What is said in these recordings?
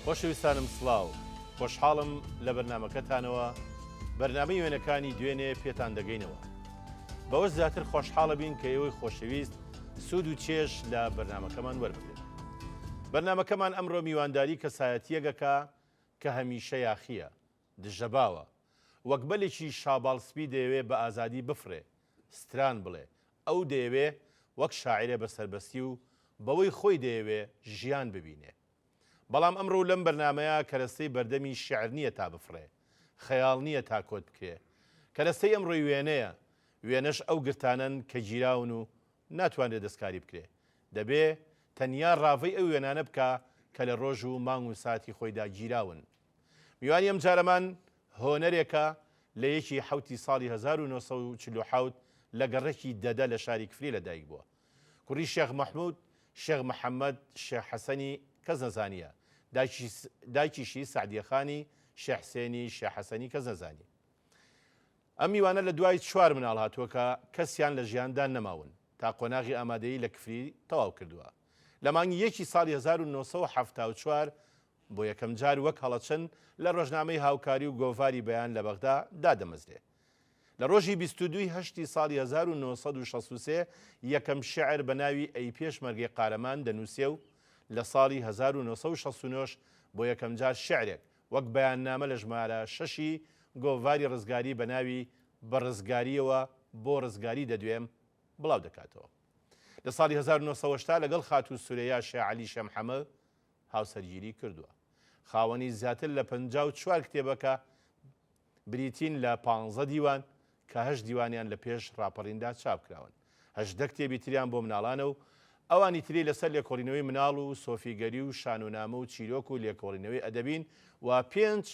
خۆشەویستانم سڵاو، خۆشحاڵم لە بەرنامەکەتانەوە بەرنامەی وێنەکانی دوێنێ پێتان دەگەینەوە. بەوەش زیاتر خۆشحاڵە بین کە ئێوەی خۆشەویست سوود و چێژ لە بەرنامەکەمان وەربگرن. بەرنامەکەمان ئەمڕۆ میوانداری کەسایەتییەک ئەکا کە هەمیشە یاخییە، دژەباوە. وەک بەلێکی شاباڵ سپی دەیەوێ بە ئازادی بفڕێ، ستران بڵێ. ئەو دەیەوێ وەک شاعیرێ بە سەربەستی و بەوەی خۆی دەیەوێ ژیان ببینێ. بەڵام ئەمڕۆ و لەم بەرنامەیە کەرەستەی بەردەمی شیعر نییە تا بفڕێ، خەیاڵ نییە تا کۆت بکرێ. کەرەستەی ئەمڕۆی وێنەیە، وێنەش ئەو گرتانەن کە گیراون و ناتوانرێ دەستکاری بکرێ. دەبێ تەنیا ڕاڤەی ئەو وێنانە بکا کە لە ڕۆژ و مانگ و ساتی خۆیدا گیراون. میوانی ئەمجارەمان هۆنەرێکە لە یەکی حەوتی ساڵی 1947 لە گەڕەکی دەدە لە شاری کفری لەدایک بووە. کوڕی شێخ مەحمود، شێخ محەمەد، شێخ حەسەنی کەسنەزانییە. دایکیشی سەعدیەخانی شێخ حسێنی شێخ حەسەنی کەسنەزانی. ئەم میوانە لە دوای چوار مناڵ هاتووە کە کەسیان لە ژیاندا نەماون، تا قۆناغی ئامادەیی لە کفری تەواو کردووە. لە مانگی یەکی ساڵی 1974 بۆ یەکەمجار وەک هەڵەچن لە ڕۆژنامەی هاوکاری و گۆڤاری بەیان لە بەغدا دادەمەزرێ. لە ڕۆژی 22 ی هەشتی ساڵی 1963 یەکەم شیعر بە ناوی ئەی پێشمەرگەی قارەمان دەنووسێ و لە ساڵی 1969 بۆ یەکەمجار شیعرێک وەک بەیاننامە لە ژمارە شەشی گۆڤاری ڕزگاری بە ناوی بە ڕزگارییەوە بۆ ڕزگاری دەدوێم بڵاو دەکاتەوە. لە ساڵی 1980 لەگەڵ خاتوو سورەیا شێ عەلی شێ محەمە هاوسەرگیری کردووە. خاوەنی زیاتر لە 54 کتێبە کە بریتین لە پانزە دیوان کە هەشت دیوانیان لە پێش ڕاپەڕیندا چاپ کراون. 18 کتێبی تریان بۆ مناڵانە و ئەوانی تری لەسەر لێکۆڵینەوەی مناڵ و سۆفیگەری و شانۆنامە و چیرۆک و لێکۆڵینەوەی ئەدەبین و پێنج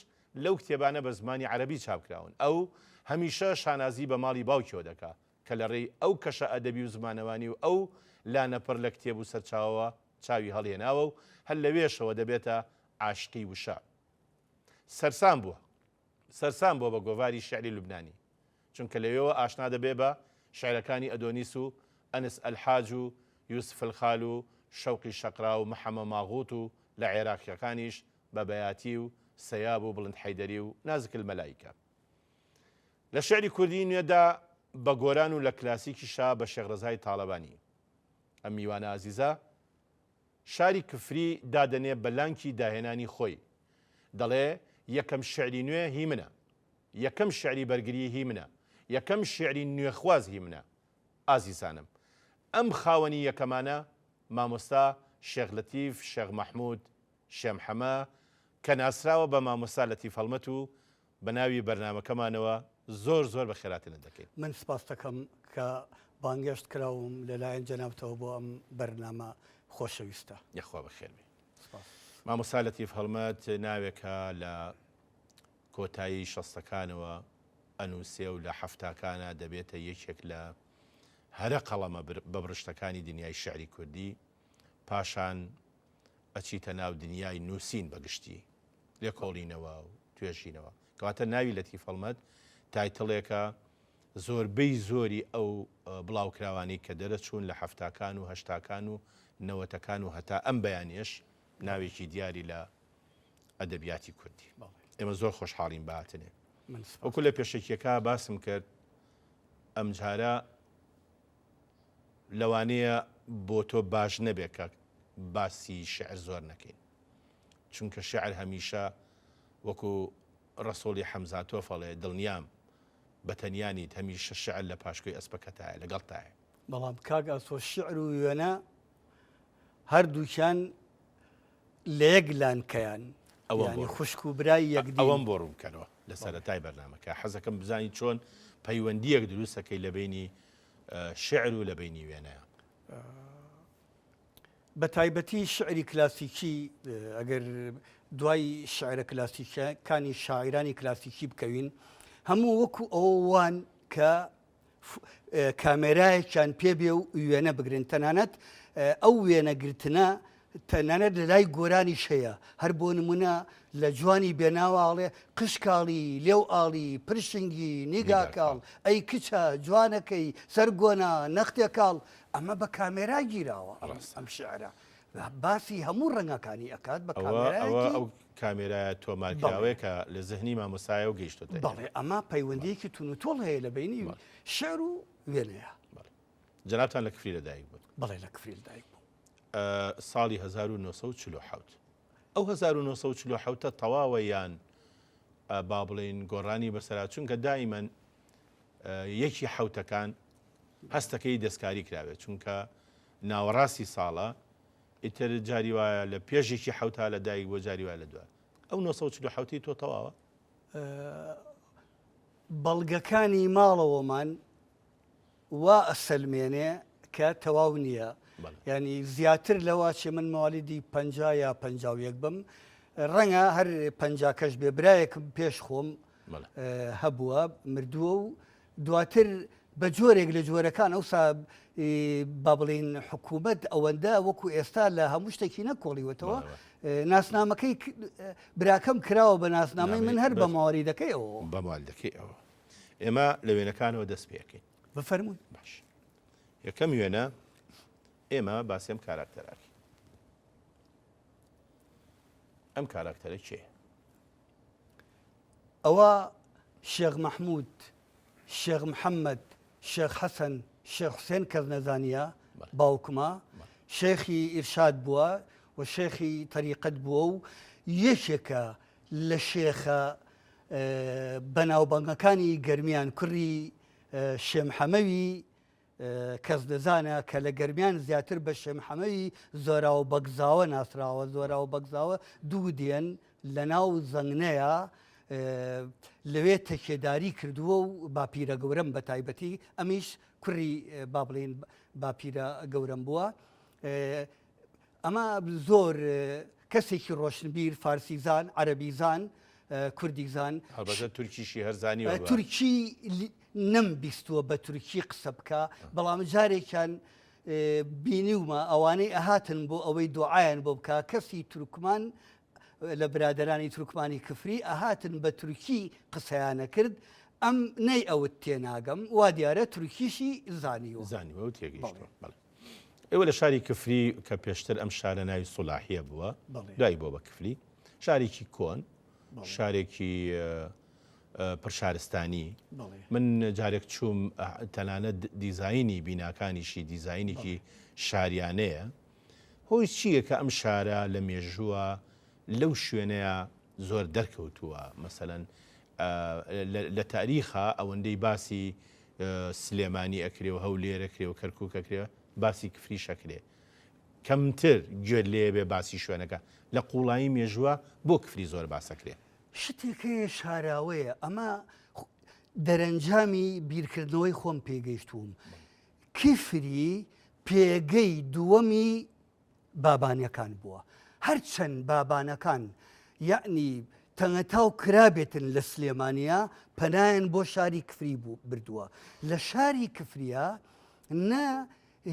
لەو کتێبانە بە زمانی عەرەبی چاپ کراون. ئەو هەمیشە شانازی بە ماڵی باوکیەوە دەکا کە لە ڕێی ئەو کەشە ئەدەبی و زمانەوانی و ئەو لانە پڕ لە کتێب و سەرچاوەوە چاوی هەڵهێناوە و هەر لەوێشەوە دەبێتە عاشقی وشە. سەرسام بووە سەرسام بووە بە گۆڤاری شیعری لوبنانی، چونکە لەوێوە ئاشنا دەبێ بە شیعرەکانی ئەدۆنیس و ئەنس ئەلحاج و یوسف الخال و شەوقی شەقرا و محەمە ماغوت و لە عێراقییەکانیش بە بەیاتی و سەیاب و بڵند حەیدەری و نازک المەلایکە. لە شیعری کوردیی نوێدا بە گۆران و لە کلاسیکیشا بە شێخ ڕەزای تاڵەبانی. ئەم میوانە ئازیزە شاری کفری دادەنێ بە لانکی داهێنانی خۆی. دەڵێ یەکەم شیعری نوێ هی منە. یەکەم شیعری بەرگری هی منە. یەکەم شیعری نوێخواز هی منە. ئازیزانم ئەم خاوەنی یەکەمانە مامۆستا شێخ لەتیف شێخ مەحمود شێمحەمە کە ناسراوە بە مامۆستا لەتیف هەڵمەت و بە ناوی بەرنامەکەمانەوە زۆر زۆر بەخێراتنت دەکەین. من سپاست دەکەم کە بانگێشت کراوم لە لایەن جەنابتەوە بۆ ئەم بەرنامە خۆشەویستە. یەخوا بەخێر بێی. سپاس. مامۆستا لەتیف هەڵمەت ناوێکە لە کۆتایی شەستەکانەوە ئەنووسێ و لە حەفتاکانا دەبێتە یەکێک لە هەرە قەڵەمە بەبڕشتەکانی دنیای شیعری کوردی، پاشان ئەچیتە ناو دنیای نووسین بە گشتی، لێکۆڵینەوە و توێژینەوە. کەواتە ناوی لەتیف هەڵمەت title ێکە زۆربەی زۆری ئەو بڵاوکراوانەی کە دەرەچوون لە حەفتاکان و هەشتاکان و نەوەتەکان و هەتا ئەم بەیانیەش ناوێکی دیاری لە ئەدەبیاتی کوردی. ئێمە زۆر خۆشحاڵین بە هاتنێ. وەکو لە پێشەکیەکە باسم کرد ئەمجارە لەوانەیە بۆ تۆ باش نەبێ کە باسی شعر زۆر نەکەین. چونکە شعر هەمیشە وەکو ڕەسوڵی حەمزاتۆف ئەڵێ دڵنیام بە تەنیا نیت هەمیشە شعر لە پاشکۆی ئەسپەکەتایە لەگەڵتایە. بەڵام کاک ئاسۆ شیعر و وێنە هەردووکیان لە یەک لانکەیان یانی خوشک و برای یەکدین. ئەوەم بۆ ڕوون بکەرەوە لە سەرەتای بەرنامەکە حەزەکەم بزانی چۆن پەیوەندییەک دروست ئەکەی لە بەینی شیعر و لە بەینی وێنەیە. بە تایبەتی شیعری کلاسیکی ئەگەر دوای شیعرە کلاسیکەکانی شاعیرانی کلاسیکی بکەوین هەموو وەکو ئەوە وان کە کامێرایەکیان پێ بێ و وێنە بگرن تەنانەت ئەو وێنەگرتنە تەنانەت لە لای گۆرانیش هەیە هەر بۆ نمونە لە جوانی بێناواڵێ قشکاڵی لێو ئاڵی پرشنگی نیگاکاڵ ئەی کچە جوانەکەی سەرگۆنا نەختێکاڵ ئەمە بە کامێرا گیراوە ئەم شعرە باسی هەموو ڕەنگەکانی ئەکات بە کامێرایەکی. کامێرایە تۆمارکراوەیە کە لە زهنی مامۆستایە و گەیشتۆتە ئێمە. بەڵێ ئەمە پەیوەندییەکی توندوتۆڵ هەیە لە بەینی شیعر و وێنەیە. بەڵێ. جەنابتان لە کفری لەدایک بوون؟ بەڵێ لە کفری لەدایک بووم. ساڵی 1947. ئەو 1947 تەواوە یان با بڵێین گۆڕانی بەسەرا چونکە دائیمەن یەکی حوتەکان هەستەکەی دەستکاری کراوێت چونکە ناوەڕاستی ساڵە ئیتر جاری وایە لە پێش یەکی حەوتا لە دایک بووە جاری وایە لە دوای. ئەو 947 ی تۆ تەواوە؟ بەڵگەکانی ماڵەوەمان وا ئەسەلمێنێ کە تەواو نییە. یانی زیاتر لەوە چێ من موالیدی پ یا پ یەک بم ڕەنگە هەر پەنجاکەش بێ برایەکم پێش خۆم هەبووە مردووە و دواتر بە جۆرێک لە جۆرەکان ئەوسا با بڵێین حکوومەت ئەوەندە وەکو ئێستا لە هەموو شتێکی نەکۆڵیوەتەوە ناسنامەکەی براکەم کراوە بە ناسنامەی من هەر بە ماوەریدەکەی ئەوە بە مالیدەکەی ئەوە ئێمە لە وێنەکانەوە دەست پێەکەین بفەرمونون باش یەکەم وێنە ئێمە باسێم کاراکتەراکی ئەم کاراکتەرە کێ ئەوە شێخ مەحمود، شێخ محەمەد، شێخ حەسەن، شێخ حوسێن کەسنەزانییە، باوکمە، شێخی ئیرشاد بووە و شێخی تەریقەت بووە و یەکێکە لە شێخە بەناوبانگەکانی گەرمیان، کوڕی شێمحەمەوی کەسنەزانە کە لە گەرمیان زیاتر بە شێمحەمەوی زۆراو بەگزاوە ناسراوە، زۆراو بەگزاوە دوو دێن لەناو زەنگنەیە لەوێ تەکێداری کردووە و باپیرە گەورەم بە تایبەتی ئەمیش کوڕی با بڵێین باپیرە گەورەم بووە. ئەمە زۆر کەسێکی ڕۆشنبیر، فارسیزان، عەرەبیزان، کوردیزان. هەڵبەتە تورکیشی هەر زانیوە بە. تورکی نەمبیستووە بە تورکی قسە بکا، بەڵام جارێکیان بینیومە ئەوانەی ئەهاتن بۆ ئەوەی دوعایان بۆ بکا، کەسی تورکمان لە برادەرانی تورکمانی کفری ئەهاتن بە تورکی قسەیانەکرد، ئەم نەیئەوت تێناگەم، وا دیارە تورکیشی زانیوە. زانیوە و تێگەیشتووە. بەڵێ. ئێوە لە شاری کفری کە پێشتر ئەم شارە ناوی سولاحیە بووە دوای بۆ بە کفری شارێکی کۆن شارێکی پرشارستانی من جارێک چوم تەنانەت دیزایینی بیناکانیشی دیزایینێکی شاریانەیە هۆی چییە کە ئەم شارە لە مێژووە لەو شوێنەیە زۆر دەرکەوتووە مەسەەن لە تاریخا ئەوەندەی باسی سلێمانی ئەکرێ و هەولێر ئەکرێ و کەرکوک ئەکرێ باسی کفریش ئەکرێ کەمتر گوێت لێ بێ باسی شوێنەکە لە قوڵایی مێژووە بۆ کفری زۆر باس ئەکرێ؟ شتێک هەیە شاراوەیە ئەمە دەرەنجامی بیرکردنەوەی خۆم پێگەیشتووم کفری پێگەی دووەمی بابانەکان بووە. هەرچەند بابانەکان یەعنی تەنگەتاو کرابێتن لە سلێمانیا پەنایان بۆ شاری کفری بوو بردووە. لە شاری کفریا نە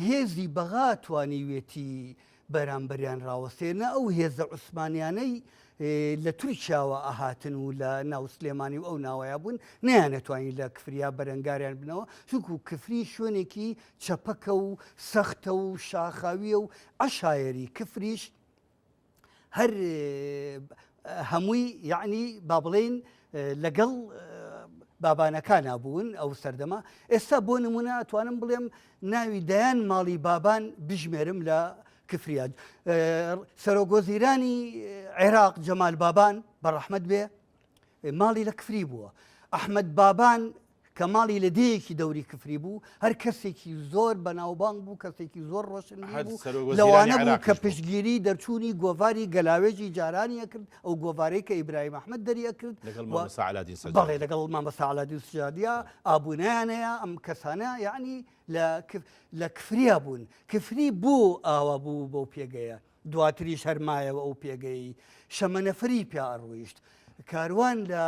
هێزی بەغا توانیوێتی بەرامبەریان ڕاوەستێ نە ئەو هێزە عوسمانیانەی لە تورکیاوە ئەهاتن و لە ناو سلێمانی و ئەو ناوەیا بوون نەیانەتوانی لە کفریا بەرەنگاریان بنەوە چونکو کفری شوێنێکی چەپەکە و سەختە و شاخاویە و عەشایەری کفریش هەر هەمووی یعنی با بڵێین لەگەڵ بابانەکانا بوون ئەو سەردەمە ئێستا بۆ نمونە ئەتوانم بڵێم ناوی دەیان ماڵی بابان بژمێرم لە کفریات سەرۆک وەزیرانی عێراق جەمال بابان بە ڕەحمەت بێ ماڵی لە کفری بووە ئەحمد بابان کە ماڵی لە دێیەکی دەوری کفری بوو، هەر کەسێکی زۆر بەناوبانگ بوو، کەسێکی زۆر ڕۆشنبیر هەر بوو، سەرۆک وەزیرانی لەوانە بوو عێراقیش کە بوو. پشتگیری دەرچوونی گۆڤاری گەلاوێژی جارانی ئەکرد، ئەو گۆڤارەی کە ئیبراهیم ئەحمەد دەری ئەکرد لەگەڵ و مامۆستا عەلادین بەڵێ سەجادی. لەگەڵ مامۆستا عەلادین سجادیا ئابوونەیان هەیە، ئەم کەسانە یەعنی لە کف لە کفریا بوون. کفری بۆ ئاوا بوو بەو پێگەیە؟ دواتریش هەر مایەوە ئەو پێگەیەی شەمەنەفەری پیا ئەڕۆیشت. کاروان لە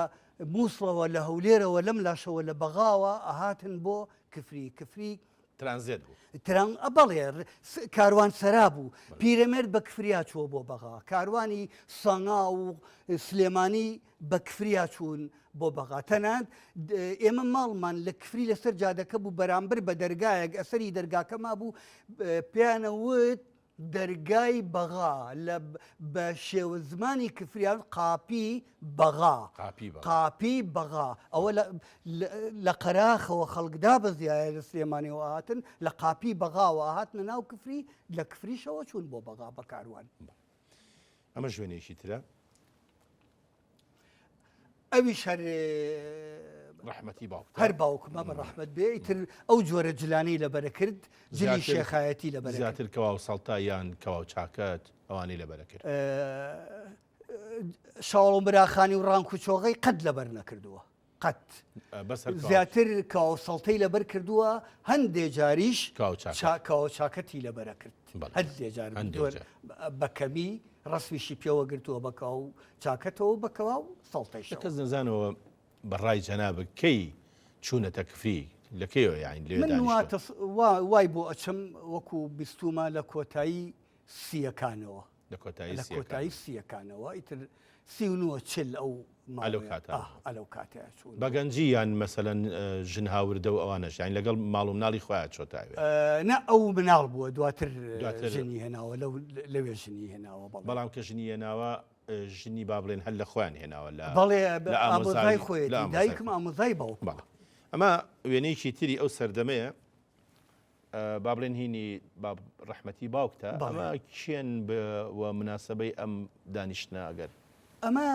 مووسڵەوە، لە هەولێرەوە، لەم لاشەوە لە بەغاوە ئەهاتن بۆ کفری. کفری. ترانزێت بوو. تران، بەڵێ، کاروان سەرا بوو. پیرەمێرد بە کفریا چووە بۆ بەغا. کاروانی سەنگا و سلێمانی بە کفریا چوون بۆ بەغا. تەنانەت ئێمە ماڵمان لە کفری لەسەر جادەکە بوو بەرامبەر بە دەرگایەک ئەسەری دەرگاکە مابوو پێیانە وت. دەرگای بەغا لە بە شێوە زمانی کفریان قاپی بەغا قاپی بەغا ئەوە لە قەراخەوە خەڵک دابەزیایە لە سلێمانیەوە هاتن لە قاپی بەغاوە هاتنە ناو کفری لە کفریشەوە چوون بۆ بەغا بە کاروان. ئەمە شوێنێکی ترە. ئەویش هەر ڕەحمەتی باوک هەر باوکمە بە ڕەحمەت بێ ئیتر ئەو جۆرە جلانەی لەبەرە کرد جلی شێخایەتی لەبەر زیاتر کەوا و سەڵتە یان کەوا و چاکەت ئەوانەی لەبەرە کرد شاڵ و براخانی و ڕانک و چۆغەی قەت لەبەر نەکردووە قەت زیاتر کاو سەڵتەی لەبەر کردووە هەندێ جاریش کاو چاکەتی لەبەرە کرد هەندێ جار بە کەمی ڕسمیشی پێوە گرتووە بە کاو چاکەتەوە بە کەوا و سەڵتەی کەس نەزانەوە بەڕای جەنابت کەی چوونەتە کفری لە کەیەوە یانی لەوێ من دانیشتوون؟ وای بۆ ئەچم وەکو بیستومە لە کۆتایی سییەکانەوە. لە کۆتایی لە کۆتایی سییەکانەوە ئیتر 39 چل ئەو ئەلەو کاتە ئاه ئەلەو کاتەیە چوون. بە گەنجی یان مەسەلەن ژن هاوردە و ئەوانەش یانی لەگەڵ ماڵ و مناڵی خۆیان چۆتە ئەوێ؟ نا ئەو مناڵ بووە دواتر ژنی هێناوە لەو لەوێ ژنی هێناوە بەڵێ. بەڵام کە ژنی هێناوە ژنی با بڵێن هەر لە خۆیان هێناوە لە بەڵێ ئامۆزای خۆیەتی دایکم ئامۆزای باوکم. بەڵێ ئەمە وێنەیەکی تری ئەو سەردەمەیە با بڵێن هینی با ڕەحمەتی باوکتە ئەمە کێن و مناسبەی ئەم دانیشتنە ئەگەر ئەمە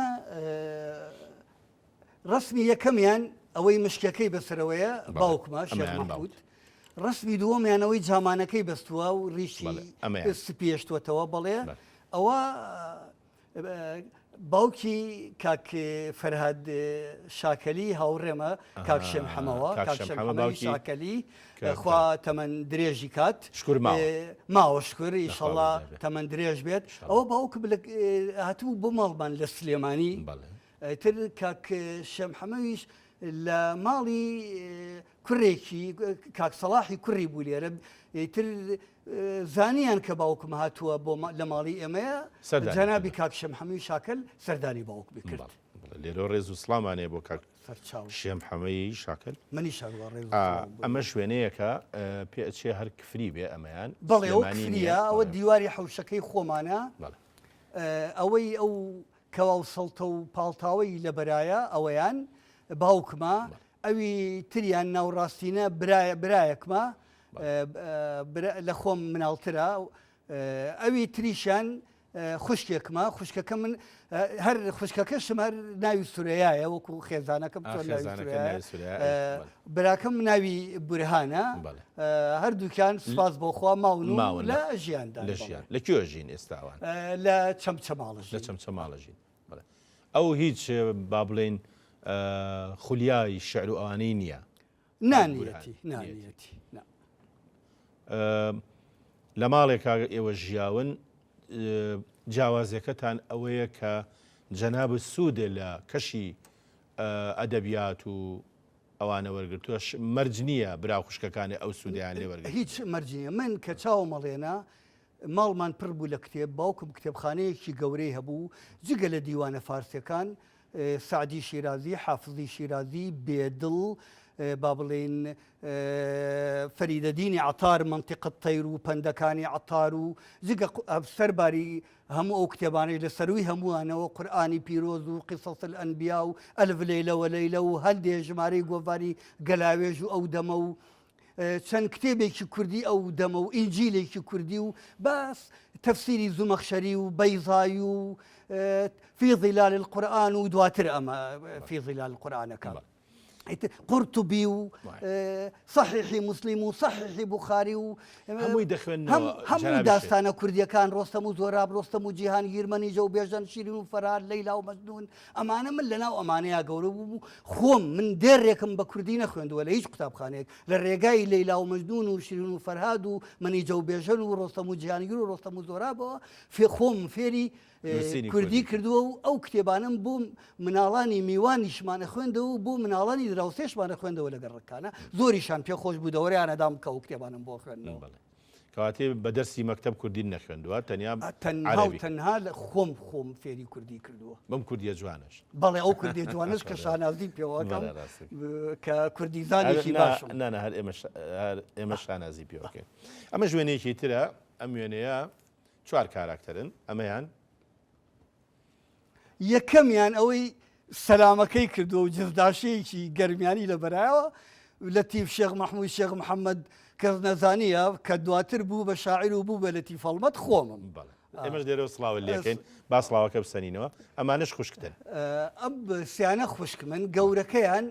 ڕسمی یەکەمیان ئەوەی مشکەکەی بەسەرەوەیە باوکمە شێخ مەحمود ڕسمی دووەمیان ئەوەی جامانەکەی بەستووە و ڕیشی سپیێشتوەتەوە بەڵێ ئەوە باوکی کاک فەرهاد شاکەلی هاوڕێمە کاک شێم حەمەوە کاک شێم حەمە شاکەلی خوا تەمەن درێژی کات شکر ماوە شکر ئیشەڵا تەمەن درێژ بێت ئەوە باوکم هاتبوو بۆ ماڵمان لە سلێمانی تر کاک شێم حەمەویش لە ماڵی کوڕێکی کاک سەڵاحی کوڕی بوو لێرە ئیتر زانیان کە باوکم هاتووە بۆ لە ماڵی ئێمەیە جەنابی کاک شەمحەمی شاکەل سەردانی باوکمی کرد. لێرە ڕێز و سڵامانەیە بۆ کاک شێم حەمەی شاکەل منی شاروا ڕێز ئەمە شوێنەیەکە پێ ئەچێ هەر کفری بێ ئەمەیان بەڵێ ئەو کفریە ئەوە دیواری حەوشەکەی خۆمانە ئەوەی ئەو کەوا و سەڵتە و پاڵتاوەی لەبەرایە ئەوەیان باوکمە ئەوی تریان ناوڕاستینە برایە برایەکمە لە خۆم مناڵترە ئەوی تریشیان خوشکێکمە خوشکەکە من هەر خوشکەکەشم هەر ناوی سورەیایە وەکو خێزانەکەم چۆن ناوی سورەیایە براکەم ناوی بورهانە هەردووکیان سوپاس بۆ خوا ماون و لە ژیاندا لە ژیان لە کوێ ژین ئێستاوان لە چەمچەماڵە لە چەمچەماڵە ژین ئەو هیچ با بڵێین خولیای شعر و ئەوانەی نییە نانیەتی نانیەتی لە ماڵێکا ئێوە ژیاون جیاوازیەکەتان ئەوەیە کە جەناب سوودێ لە کەشی ئەدەبیات و ئەوانە وەرگتووە مەرج نییە برا خوشکەکانی ئەو سوودیان لێ وەرگ هیچ مەرج نییە من کە چاوم ئەڵێنا ماڵمان پڕ بوو لە کتێب باوکم کتێبخانەیەکی گەورەی هەبوو جگە لە دیوانە فارسیەکان سەعدی شیرازی، حافزی شیرازی، بێدڵ، با بڵێین فەریدەدینی عەتار، مەنتیق الطیر و پەندەکانی عەتار و جگە سەرباری هەموو ئەو کتێبانەی لە سەرووی هەمووانەوە قورئانی پیرۆز و قصص الانبیاء و ئەلف لەیلە و لەیلە و هەندێ ژمارەی گۆڤاری گەلاوێژ و ئەو دەمە و چەند کتێبێکی کوردی ئەو دەمە و ئینجیلێکی کوردی و باس تەفسیری زومەخشەری و بەیزای و فی ظلال القرآن و دواتر ئەمە فی ظلال القرآنەکە قورتوبی و صحیحی مسلم و صحیحی بخاری و هەمووی دەخوێندنەوە هەموو داستانە کوردیەکان ڕۆستەم و زۆراب ڕۆستەم و جیهانگیر مەنیجە و بێژەن شیرین و فەرهاد لەیلا و مەجنون ئەمانە من لەناو ئەمانەیا گەورە بووم و خۆم من دێڕێکم بە کوردی نەخوێندووە لە هیچ قوتابخانەیەک لە ڕێگای لەیلا و مەجنون و شیرین و فەرهاد و مەنیجە و بێژەن و ڕۆستەم و جیهانگیر و ڕۆستەم و زۆرابەوە فێ خۆم فێری کوردی کردووە و ئەو کتێبانەم بۆ مناڵانی میوانیشمانە خوێندەوە و بۆ مناڵانی دراوسێشمانە خوێندەوە لە گەڕەکانە زۆریشان پێ خۆش بوو دەوەریانە دام کە ئەو کتێبانەم بۆ خوێندنەوە. کەواتێ بە دەرسی مەکتەب کوردیت نەخوێندووە تەنیا تەنها و تەنها لە خۆم خۆم فێری کوردی کردووە. بەم کوردیە جوانەش. بەڵێ ئەو کوردیە جوانەش کە شانازی پێوەکەم کە کوردیزانێکی باشم. نا نا هەر ئێمە شانازی پێوەکەین. ئەمەش وێنەیەکی ترە ئەم وێنەیە. چوار کاراکتەرن ئەمەیان. یەکەمیان ئەوەی سەلامەکەی کردووە و جزداشەیەکی گەرمیانی لە بەرایەوە لەتیف شێخ مەحموود شێخ محەممەد کەس نەزانیە کە دواتر بوو بە شاعیر و بوو بە لەتیف هەڵمەت خۆمم. بەڵێ ئێمەش لێرەوە سڵاوت لێکەین با سڵاوەکە بسەنینەوە ئەمانەش خوشکتن. ئەم سیانە خوشکمن گەورەکەیان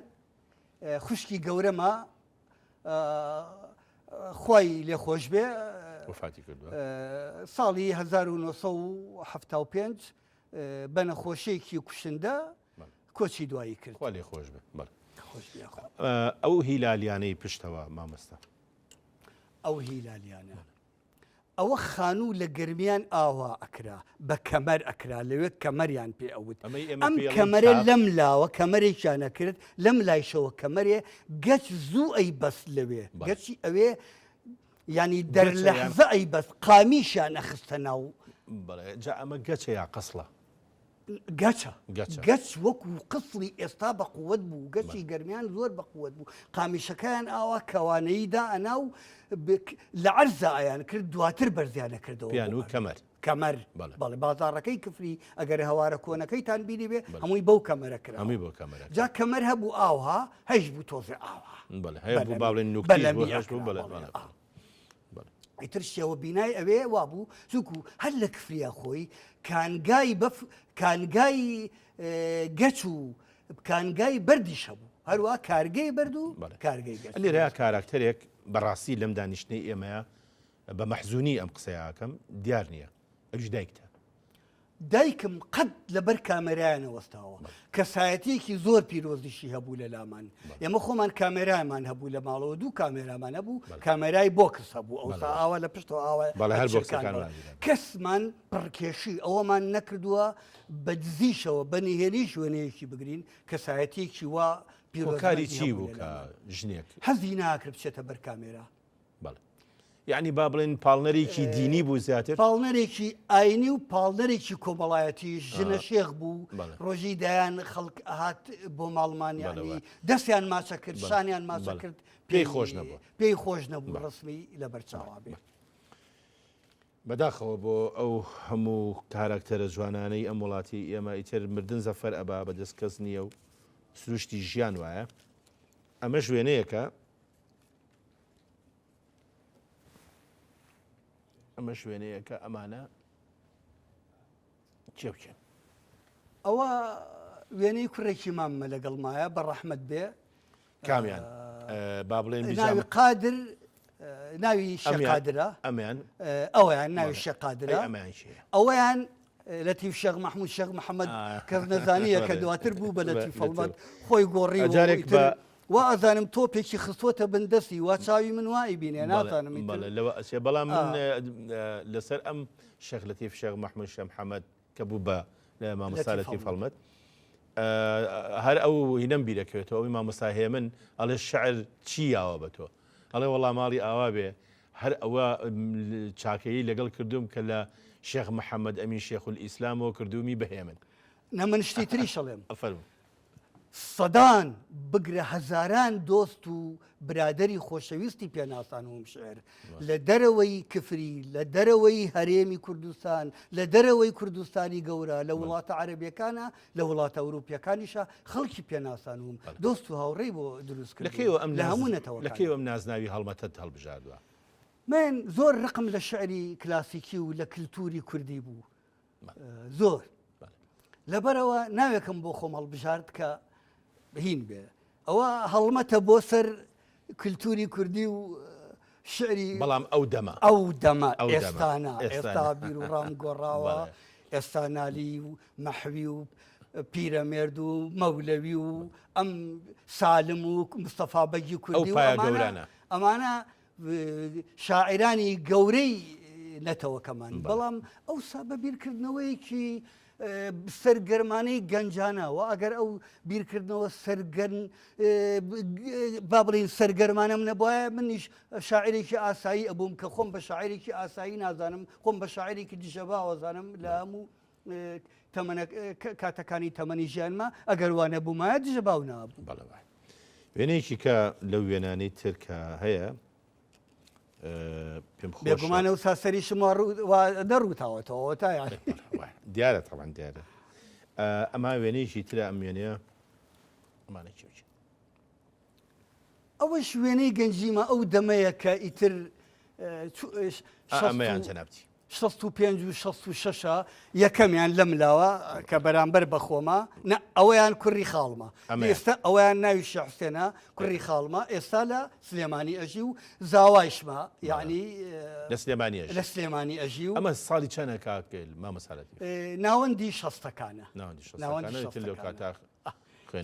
خوشکی گەورەمە خوای لێ خۆش بێ وەفاتی کردووە ساڵی 1975 بە نەخۆشیێکی کوشندە کۆچی دوایی کرد خوا لێ خۆش بێ ئەو هیلالیانەی پشتەوە مامۆستا ئەو هیلالیانە ئەوە خانوو لە گەرمیان ئاوا ئەکرا بە کەمەر ئەکرا لەوێ کەمەریان پێ ئەوت ئەم کەمەرە لەم لاوە کەمەرێکیان ئەکرد لەم لایشەوە کەمەرێ گەچ زوو ئەی بەست لەوێ گەچی ئەوێ ینی دەر لەحزە ئەی بەست قامیشیان ئەخستە ناو جا ئەمە گەچە یا قسڵە گەچە گەچ وەکو قسڵی ئێستا بە قوت بوو گەچی گەرمیان زۆر بە قوت بوو قامیشەکەیان ئاوا کەوانەیی دا ئەنا و لە عەرزا ئەیان کرد دواتر بەرزیان ئەکردەوە پیان و کەمەر کەمەر بەڵێ بازاڕەکەی کفری ئەگەر هەوارە کۆنەکەیتان بینی بێ هەمووی بەو کەمەرە کرا هەمووی بۆ کەمەرە جا کەمەر هەبوو ئاوها هەیش بوو تۆزێ ئاوها بەڵێ هەیە بوو با بڵێن نوکتیش بوو هەش بوو بەڵێ بەڵێ ئیتر شێوە بینای ئەوێ وابوو چونکو هەر لە کفریا خۆی کانگای بەف کانگای گەچ و کانگای بەردیش هەبوو هەروە کارگەی بەرد و کارگەی گەچ. لێرە کاراکتەرێک بەڕاستی لەم دانیشتنەی ئێمەیە بە مەحزونی ئەم قسەیەکەم دیار نییە ئەویش دایکتە. دایکم قەت لەبەر کامێرایان نەوەستاوە کەسایەتیەکی زۆر پیرۆزیشی هەبوو لە لامان ئێمە خۆمان کامێرامان هەبوو لە ماڵەوە دوو کامێرامان هەبوو کامێرای بۆکس هەبوو ئەوسا ئاوا لە پشتەوە ئاوا کەسمان پڕکێشی ئەوەمان نەکردووە بە دزیشەوە بە نهێنیش وێنەیەکی بگرین کەسایەتیەکی وا پیرۆزکاری چی بوو کە ژنێک حەزی ناکرد بچێتە بەر کامێرا بەڵێ یعنی با بڵێن پاڵنەرێکی دینی بوو زیاتر پاڵنەرێکی ئاینی و پاڵنەرێکی کۆمەڵایەتی ژنە شێخ بوو ڕۆژی دایان خەڵک ئەهات بۆ ماڵمان یعنی دەستیان ماچە کرد شانیان ماچە کرد پێی خۆش نەبوو پێی خۆش نەبوو ڕسمی لە بەرچاوا بێ. بەداخەوە بۆ ئەو هەموو کاراکتەرە جوانانەی ئەم وڵاتی ئێمە ئیتر مردن زەفەر ئەبا بەدەست کەس نییە و سروشتی ژیان وایە ئەمەش وێنەیەکە ئەمە شوێنەیەکە ئەمانە چێ بکەن ئەوە وێنەی کوڕێکی ماممە لەگەڵ مایە بە ڕەحمت بێ کامیان با بڵێن ناوی قادر ناوی شەقادرە ئەمیان ئەویان ناوی شەقادرە ئەویان لەتیف شێخ مەحمود شێخ محەممەد کەس نەزانیە کە دواتر بوو بە لەتیف هەڵمەت خۆی گۆڕی جارێک وا ئەزانم تۆپێکی خستووەتە بن دەستی وا چاوی من وا ئەیبینێ نازانم ئیتر. بەڵێ لەوە ئەچێ بەڵام من لەسەر ئەم شێخ لەتیف شێخ مەحمود شێخ محەممەد کە بوو بە مامۆستا لەتیف هەڵمەت هەر ئەو هینەم بیرەکەوێتەوە ئەوی مامۆستا هێمن ئەڵێ شعر چی یاوە بە تۆ ئەڵێ وەڵا ماڵی ئاوا بێ هەر ئەوە چاکەیی لەگەڵ کردوم کە لە شێخ محەممەد ئەمین شێخ ئیسلامەوە کردومی بەهێمن نە من شتی تریش ئەڵێم فەرموو سەدان بگرە هەزاران دۆست و برادەری خۆشەویستی پێناسانوم شعر لە دەرەوەی کفری لە دەرەوەی هەرێمی کوردستان لە دەرەوەی کوردستانی گەورە لە وڵاتە عەرەبیەکانە لە وڵاتە ئەوروپیەکانیشە خەڵکی پێناسانوم دۆست و هاوڕێی بۆ دروست لە کەیەوە ئەم لە هەموو نەتەوەکان لە کەیەوە ئەم نازناوی هەڵمەتەت هەڵبژاردوە؟ من زۆر ڕقم لە شعری کلاسیکی و لە کلتوری کوردی بوو زۆر لەبەرەوە ناوێکم بۆ خۆم هەڵبژارد کە هین بێ ئەوە هەڵمەتە بۆ سەر کللتوری کوردی و شعری بەڵام ئەو دەمە ئەو دەمە ئێستانا ئێستا بیر و ڕام گۆڕاوە ئێستا نالی و مەحوی و پیرەمێرد و مەولەوی و ئەم سالم و مستەفا بەگی کوردی و گەورانە ئەمانە شاعیرانی گەورەی نەتەوەکەمان بەڵام ئەوسا بە بیرکردنەوەیەکی سەرگەرمانەی گەنجانە و ئەگەر ئەو بیرکردنەوە سەرگەن با بڵین سەرگەرمانەم نەبواە منیش شاعرێکی ئاسایی ئەبووم کە خۆم بە شاعرێکی ئاسایی نازانم خۆم بە شاعرێکی دژەباوەزانم لە هەموو تەمەنە کاتەکانی تەمەنی ژیانمە ئەگەر وا نەبوومایە دژە باو نابوو. بەڵێ وایە. وێنەیەکی کە لەو وێنانەی تر کە هەیە. پێم خۆشە. بێگومان ئەوسا سەریشم وا ڕوو وا نەڕووتاوەتەوە تا یانی. دیارە تەبعەن دیارە. ئەمە وێنەیەکی ترە ئەم وێنەیە ئەمانە کێ و کێن؟ ئەوەش وێنەی گەنجیمە ئەو دەمەیە کە ئیتر ئەمەیان جەنابتی. 65 و 66 یەکەمیان لەم لاوە کە بەرامبەر بە خۆمە نە ئەوەیان کوڕی خاڵمە ئێستا ئەویان ناوی شەحسێنە کوڕی خاڵمە ئێستا لە سلێمانی ئەژی و زاوایشمە یعنی لە سلێمانی لە سلێمانی ئەژی و ئەمە ساڵی چەنە کاک مامۆستا لەتیف؟ ناوەندی شەستەکانە ناوەندی شەستەکانە لەو کاتە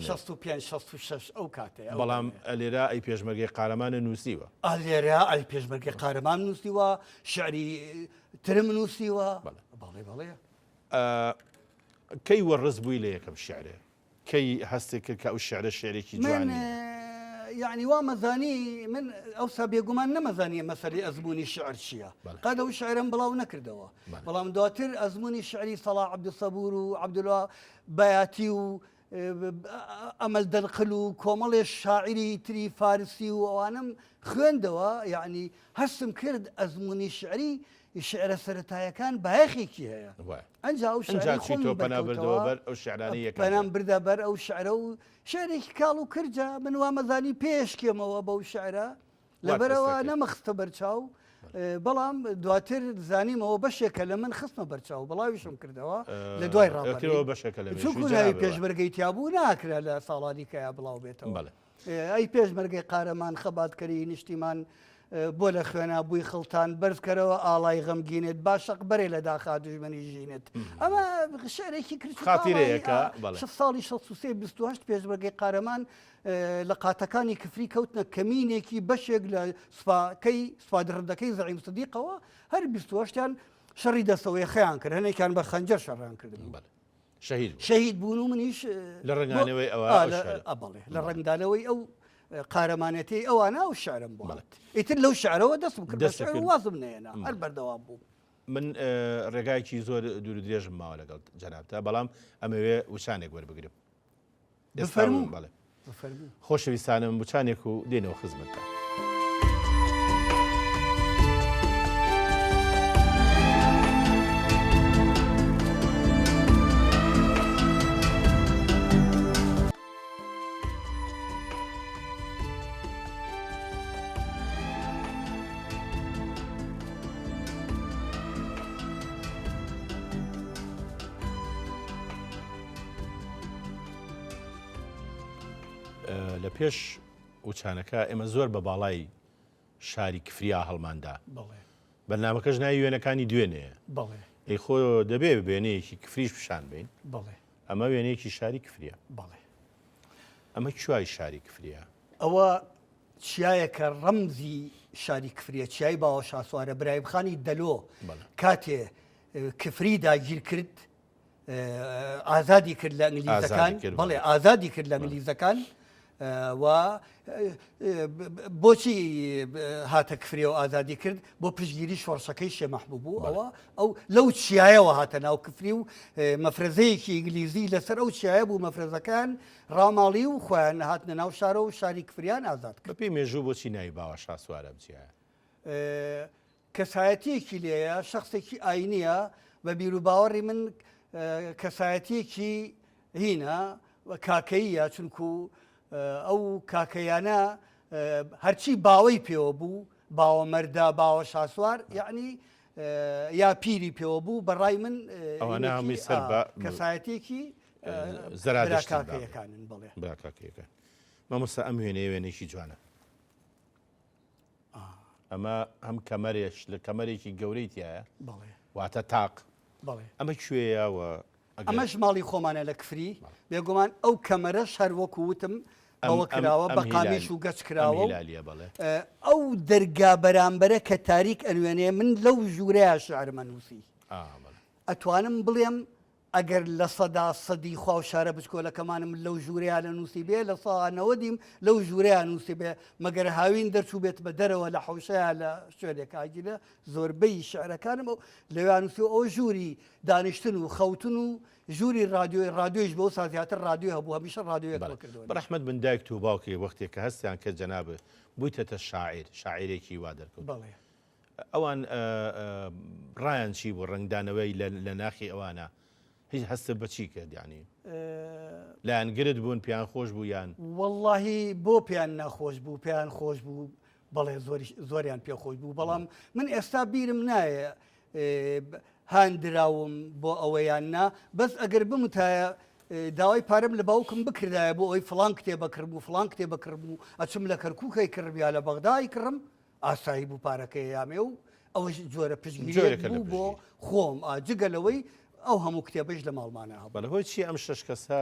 65 66 ئەو کاتەیە بەڵام ئەلێرا ئەی پێشمەرگەی قارەمانە نووسیوە ئەلێرا ئەی پێشمەرگەی قارەمان نووسیوە شعری ترم نووسیوە بەڵێ بەڵێ کەی وەڕز بووی لە یەکەم شعرێ کەی هەستت کرد کە ئەو شعرە شعرێکی جوان نییە؟ یەعنی وامەزانی من ئەوسا بێگومان نەمەزانیە مەسەلەی ئەزموونی شعر چییە قەت ئەو شعرم بڵاو نەکردەوە بەڵام دواتر ئەزموونی شعری سەڵا عەبدولسەبور و عەبدوڵا بەیاتی و ئەمەل دەنقل و کۆمەڵێ شاعری تری فارسی و ئەوانم خوێندەوە یعنی هەستم کرد ئەزموونی شعری شعرە سەرەتایەکان بایەخێکی هەیە ئەنجا ئەو شعرەی خۆم تۆ پەنا بردەوە بەر ئەو شعرانەی یەکەم پەنام بردە بەر ئەو شعرە و شعرێکی کاڵ و کرجە من وامەزانی پێشکێمەوە بەو شعرە لەبەرەوە نەمەخستە بەرچاو بەڵام دواتر زانیمەوە بەشێکە لە من خستمە بەرچاو بڵاویشم کردەوە لە دوای ڕاپەڕینەوە بەشێکە لە چونکو ناوی پێشمەرگەی تیابوو ناکرا لە ساڵانی کەیا بڵاو بێتەوە ئەی پێشمەرگەی قارەمان خەباتکەری نیشتیمان بۆ لە خوێنا بووی خڵتان بەرز کەرەوە ئاڵای غەمگینت با شەق بەرێ لە داخا دوژمنی ژینت ئەمە شعرێکی کرد خاتیرەیەکە ساڵی 63 28 پێشمەرگەی قارەمان لە قاتەکانی کفری کەوتنە کەمینێکی بەشێک لە سوپاکەی سوپا دڕندەکەی زەعیم سدیقەوە هەر 28یان شەڕی دەستەوەیەخەیان کرد هەنێکیان بە خەنجەر شەڕیان کردن بەڵێ شەهید بوون. شەهید بوون و منیش لە ڕەنگانەوەی ئەوە بەڵێ لە ڕەنگدانەوەی ئەو قارەمانەتی ئەوانە ئەو شعرم بۆ ئیتر لەو شعرەوە دەستم کرد دەست وازم نێنا هەر بەردەوام بووم. من ڕێگایکی زۆر دوور درێژم ماوە لەگەڵ جەنابتا بەڵام ئەمەوێ وچانێک وەربگرم بفەرموو بەڵێ خۆشەویستانم وچانێک و دێنەوە خزمەتتان. لە پێش وچانەکە ئێمە زۆر بە باڵای شاری کفریا هەڵماندا بەرنامەکەش ناوی وێنەکانی دوێنێ ئەی خۆ دەبێ وێنەیەکی کفریش پیشان بین ئەمە وێنەیەکی شاری کفریە ئەمە کوای شاری کفریە ئەوە چیایەکە ڕەمزی شاری کفریە چیای باوە شاسوارە برایم خانی دەلۆ کاتێ کفری داگیر کرد ئازادی کرد لە ئینگلیزەکان بەڵێ ئازادی کرد لە ئینگلیزەکان و بۆچی هاتە کفری و ئازادی کرد بۆ پشگیری شۆڕشەکەی شێ مەحبوب بوو ئەوە ئەو لەو چیایەوە هاتە ناو کفری و مەفرەزەیەکی ئینگلیزی لەسەر ئەو چیایە بوو مەفرەزەکان ڕاماڵی و خۆیان هاتنە ناو شارە و شاری کفریان ئازاد کرد. بەپێی مێژوو بۆچی ناوی باوە شاسوارە ئەم چیایە؟ کەسایەتیەکی لێیە، شەخسێکی ئاینیە، بە بیروباوەڕی من کەسایەتیەکی هینە کاکەییە، چونکو ئەو کاکەیانە هەرچی باوەی پێوە بوو، باوە مەردە، باوە شاسوار، یەعنی یا پیری پێوە بوو، بەڕای من ئەوانە هەمووی سەر بە کەسایەتیەکی زەرادەشتن کاکەیەکانن. بەڵێ برا کاکەیەکان. مامۆستا ئەم وێنەیە وێنەیەکی جوانە. ئەمە هەم کەمەرێش لە کەمەرێکی گەورەی تایە واتە تاق ئەمە کوێیە و ئەمەش ماڵی خۆمانە لە کفری بێگومان ئەو کەمەرەش هەر وەکو وتم ئەوە کراوە بە قامیش و گەچ کراوە ئەو دەرگا بەرامبەرە کە تاریک ئەنوێنێ من لەو ژوورەیە شعرمە نووسی ئەتوانم بڵێم ئەگەر لە سەدا سەدی خوا و شارە بچکۆلەکەمانم لەو ژوورەیا نەنووسیبێ، لە سەدا نەوەدیم لەو ژوورەیا نووسیبێ، مەگەر هاوین دەرچووبێتمە دەرەوە لە حەوشەیا لە شوێنێکا، ئەگینا زۆربەی شیعرەکانم ئەو لەوێیا نووسیوە، ئەوە ژووری دانیشتن و خەوتن و ژووری ڕادیۆی، ڕادیۆیش بەو سا زیاتر ڕادیۆ هەبوو، هەمیشە ڕادیۆیەکم بەڵێ. کردووە. بەڕەحمەت بن دایکت و باوکت وەختێ کە هەستیان کرد جەنابت بوویتەتە شاعیر، شاعیرێکی وا دەرکەوتوو. بەڵێ. ئەوان ڕایان چی بوو ڕەنگدانەوەی لە ناخی ئەوانە هیچ هەستت بە چی کرد یانی لایەنگرت بوون پێیان خۆش بوو یان؟ وەڵڵاهی بۆ پێیان ناخۆش بوو پێیان خۆش بوو بەڵێ زۆریان پێ خۆش بوو بەڵام من ئێستا بیرم نایە هاندراوم بۆ ئەوەیان نا بەس ئەگەر بمتایە داوای پارەم لە باوکم بکردایە بۆ ئەوی فلان کتێ بەکڕم و فلان کتێ بەکڕم و ئەچم لە کەرکووکەی کڕم یا لە بەغدای کڕم ئاسایی بوو پارەکەی یامێ و ئەوەش جۆرە پشتگیریەک بوو بۆ خۆم جگە لەوەی ئەو هەموو کتێبەش لە ماڵمانە هەبوو. بەڵێ هۆی چیە ئەم شەش کەسە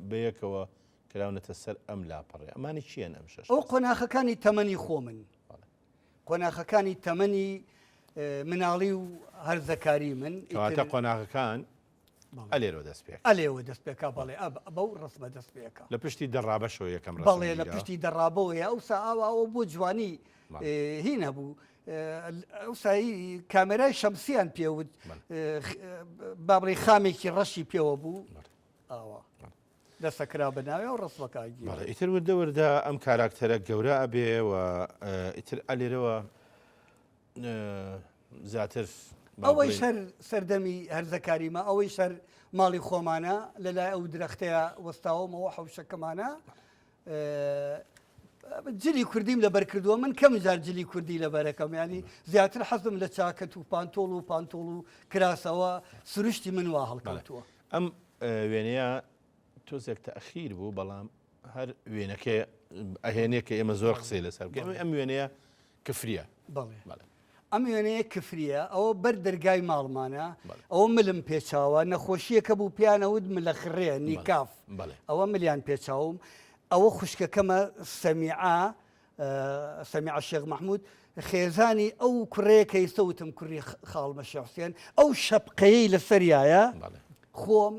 بەیەکەوە کراونەتە سەر ئەم لاپەڕەیە ئەمانە کێن ئەم شەش ئەو قۆناخەکانی تەمەنی خۆمن قۆناخەکانی تەمەنی مناڵی و هەرزەکاری من کەواتە قۆناغەکان ئەلێرەوە دەست پێ ئەلێوە دەست پێکا بەڵێ ئەب بەو ڕسمە دەست پێکا لە پشتی دەڕابەشەوە یەکەم ڕسم بەڵێ لە پشتی دەڕابەوەیە ئەوسا ئاوا ئەوە بۆ جوانی هی نەبوو ئەوسایی کامێرای شەمسیان پێوت با بڵێ خامێکی ڕەشی پێوە بوو ئاوا دەسەکرا بە ناوێ و ڕسمەکە ئیتر وردە وردە ئەم کاراکتەرە گەورە ئەبێ و ئیتر ئەلێرەوە زیاتر ئەوەی سەر سەردەمی هەرزەکاریمە ئەوەی سەر ماڵی خۆمانە لە لای ئەو درەختەیە وەستاوەمەوە حەوشەکەمانە جلی کوردیم لەبەر کردووە من کەم جار جلی کوردی لەبەرەکەم ینی زیاتر حەزم لە چاکەت و پانتۆڵ و پانتۆڵ و کراسەوە سروشتی من وا هەڵکەوتووە ئەم وێنەیە تۆزێک تەخیر بوو بەڵام هەر وێنەکەی ئەهێنێ کە ئێمە زۆر قسەی لەسەر بکەین ئەم وێنەیە کفریە بەڵێ ئەم وێنەیە کفریە ئەوە بەر دەرگای ماڵمانە ئەوە ملم پێچاوە نەخۆشیەکە بوو پیانەوت ملە خڕێ نیکاف ئەوە ملیان پێچاوم ئەوە خوشکەکەمە سەمیعە سەمیعە شێخ مححمود خێزانی ئەو کوڕەیە کە ئیستە وتم کوڕی خاڵمە شێخ حوسێن ئەو شەپقەیەی لەسەریایە خۆم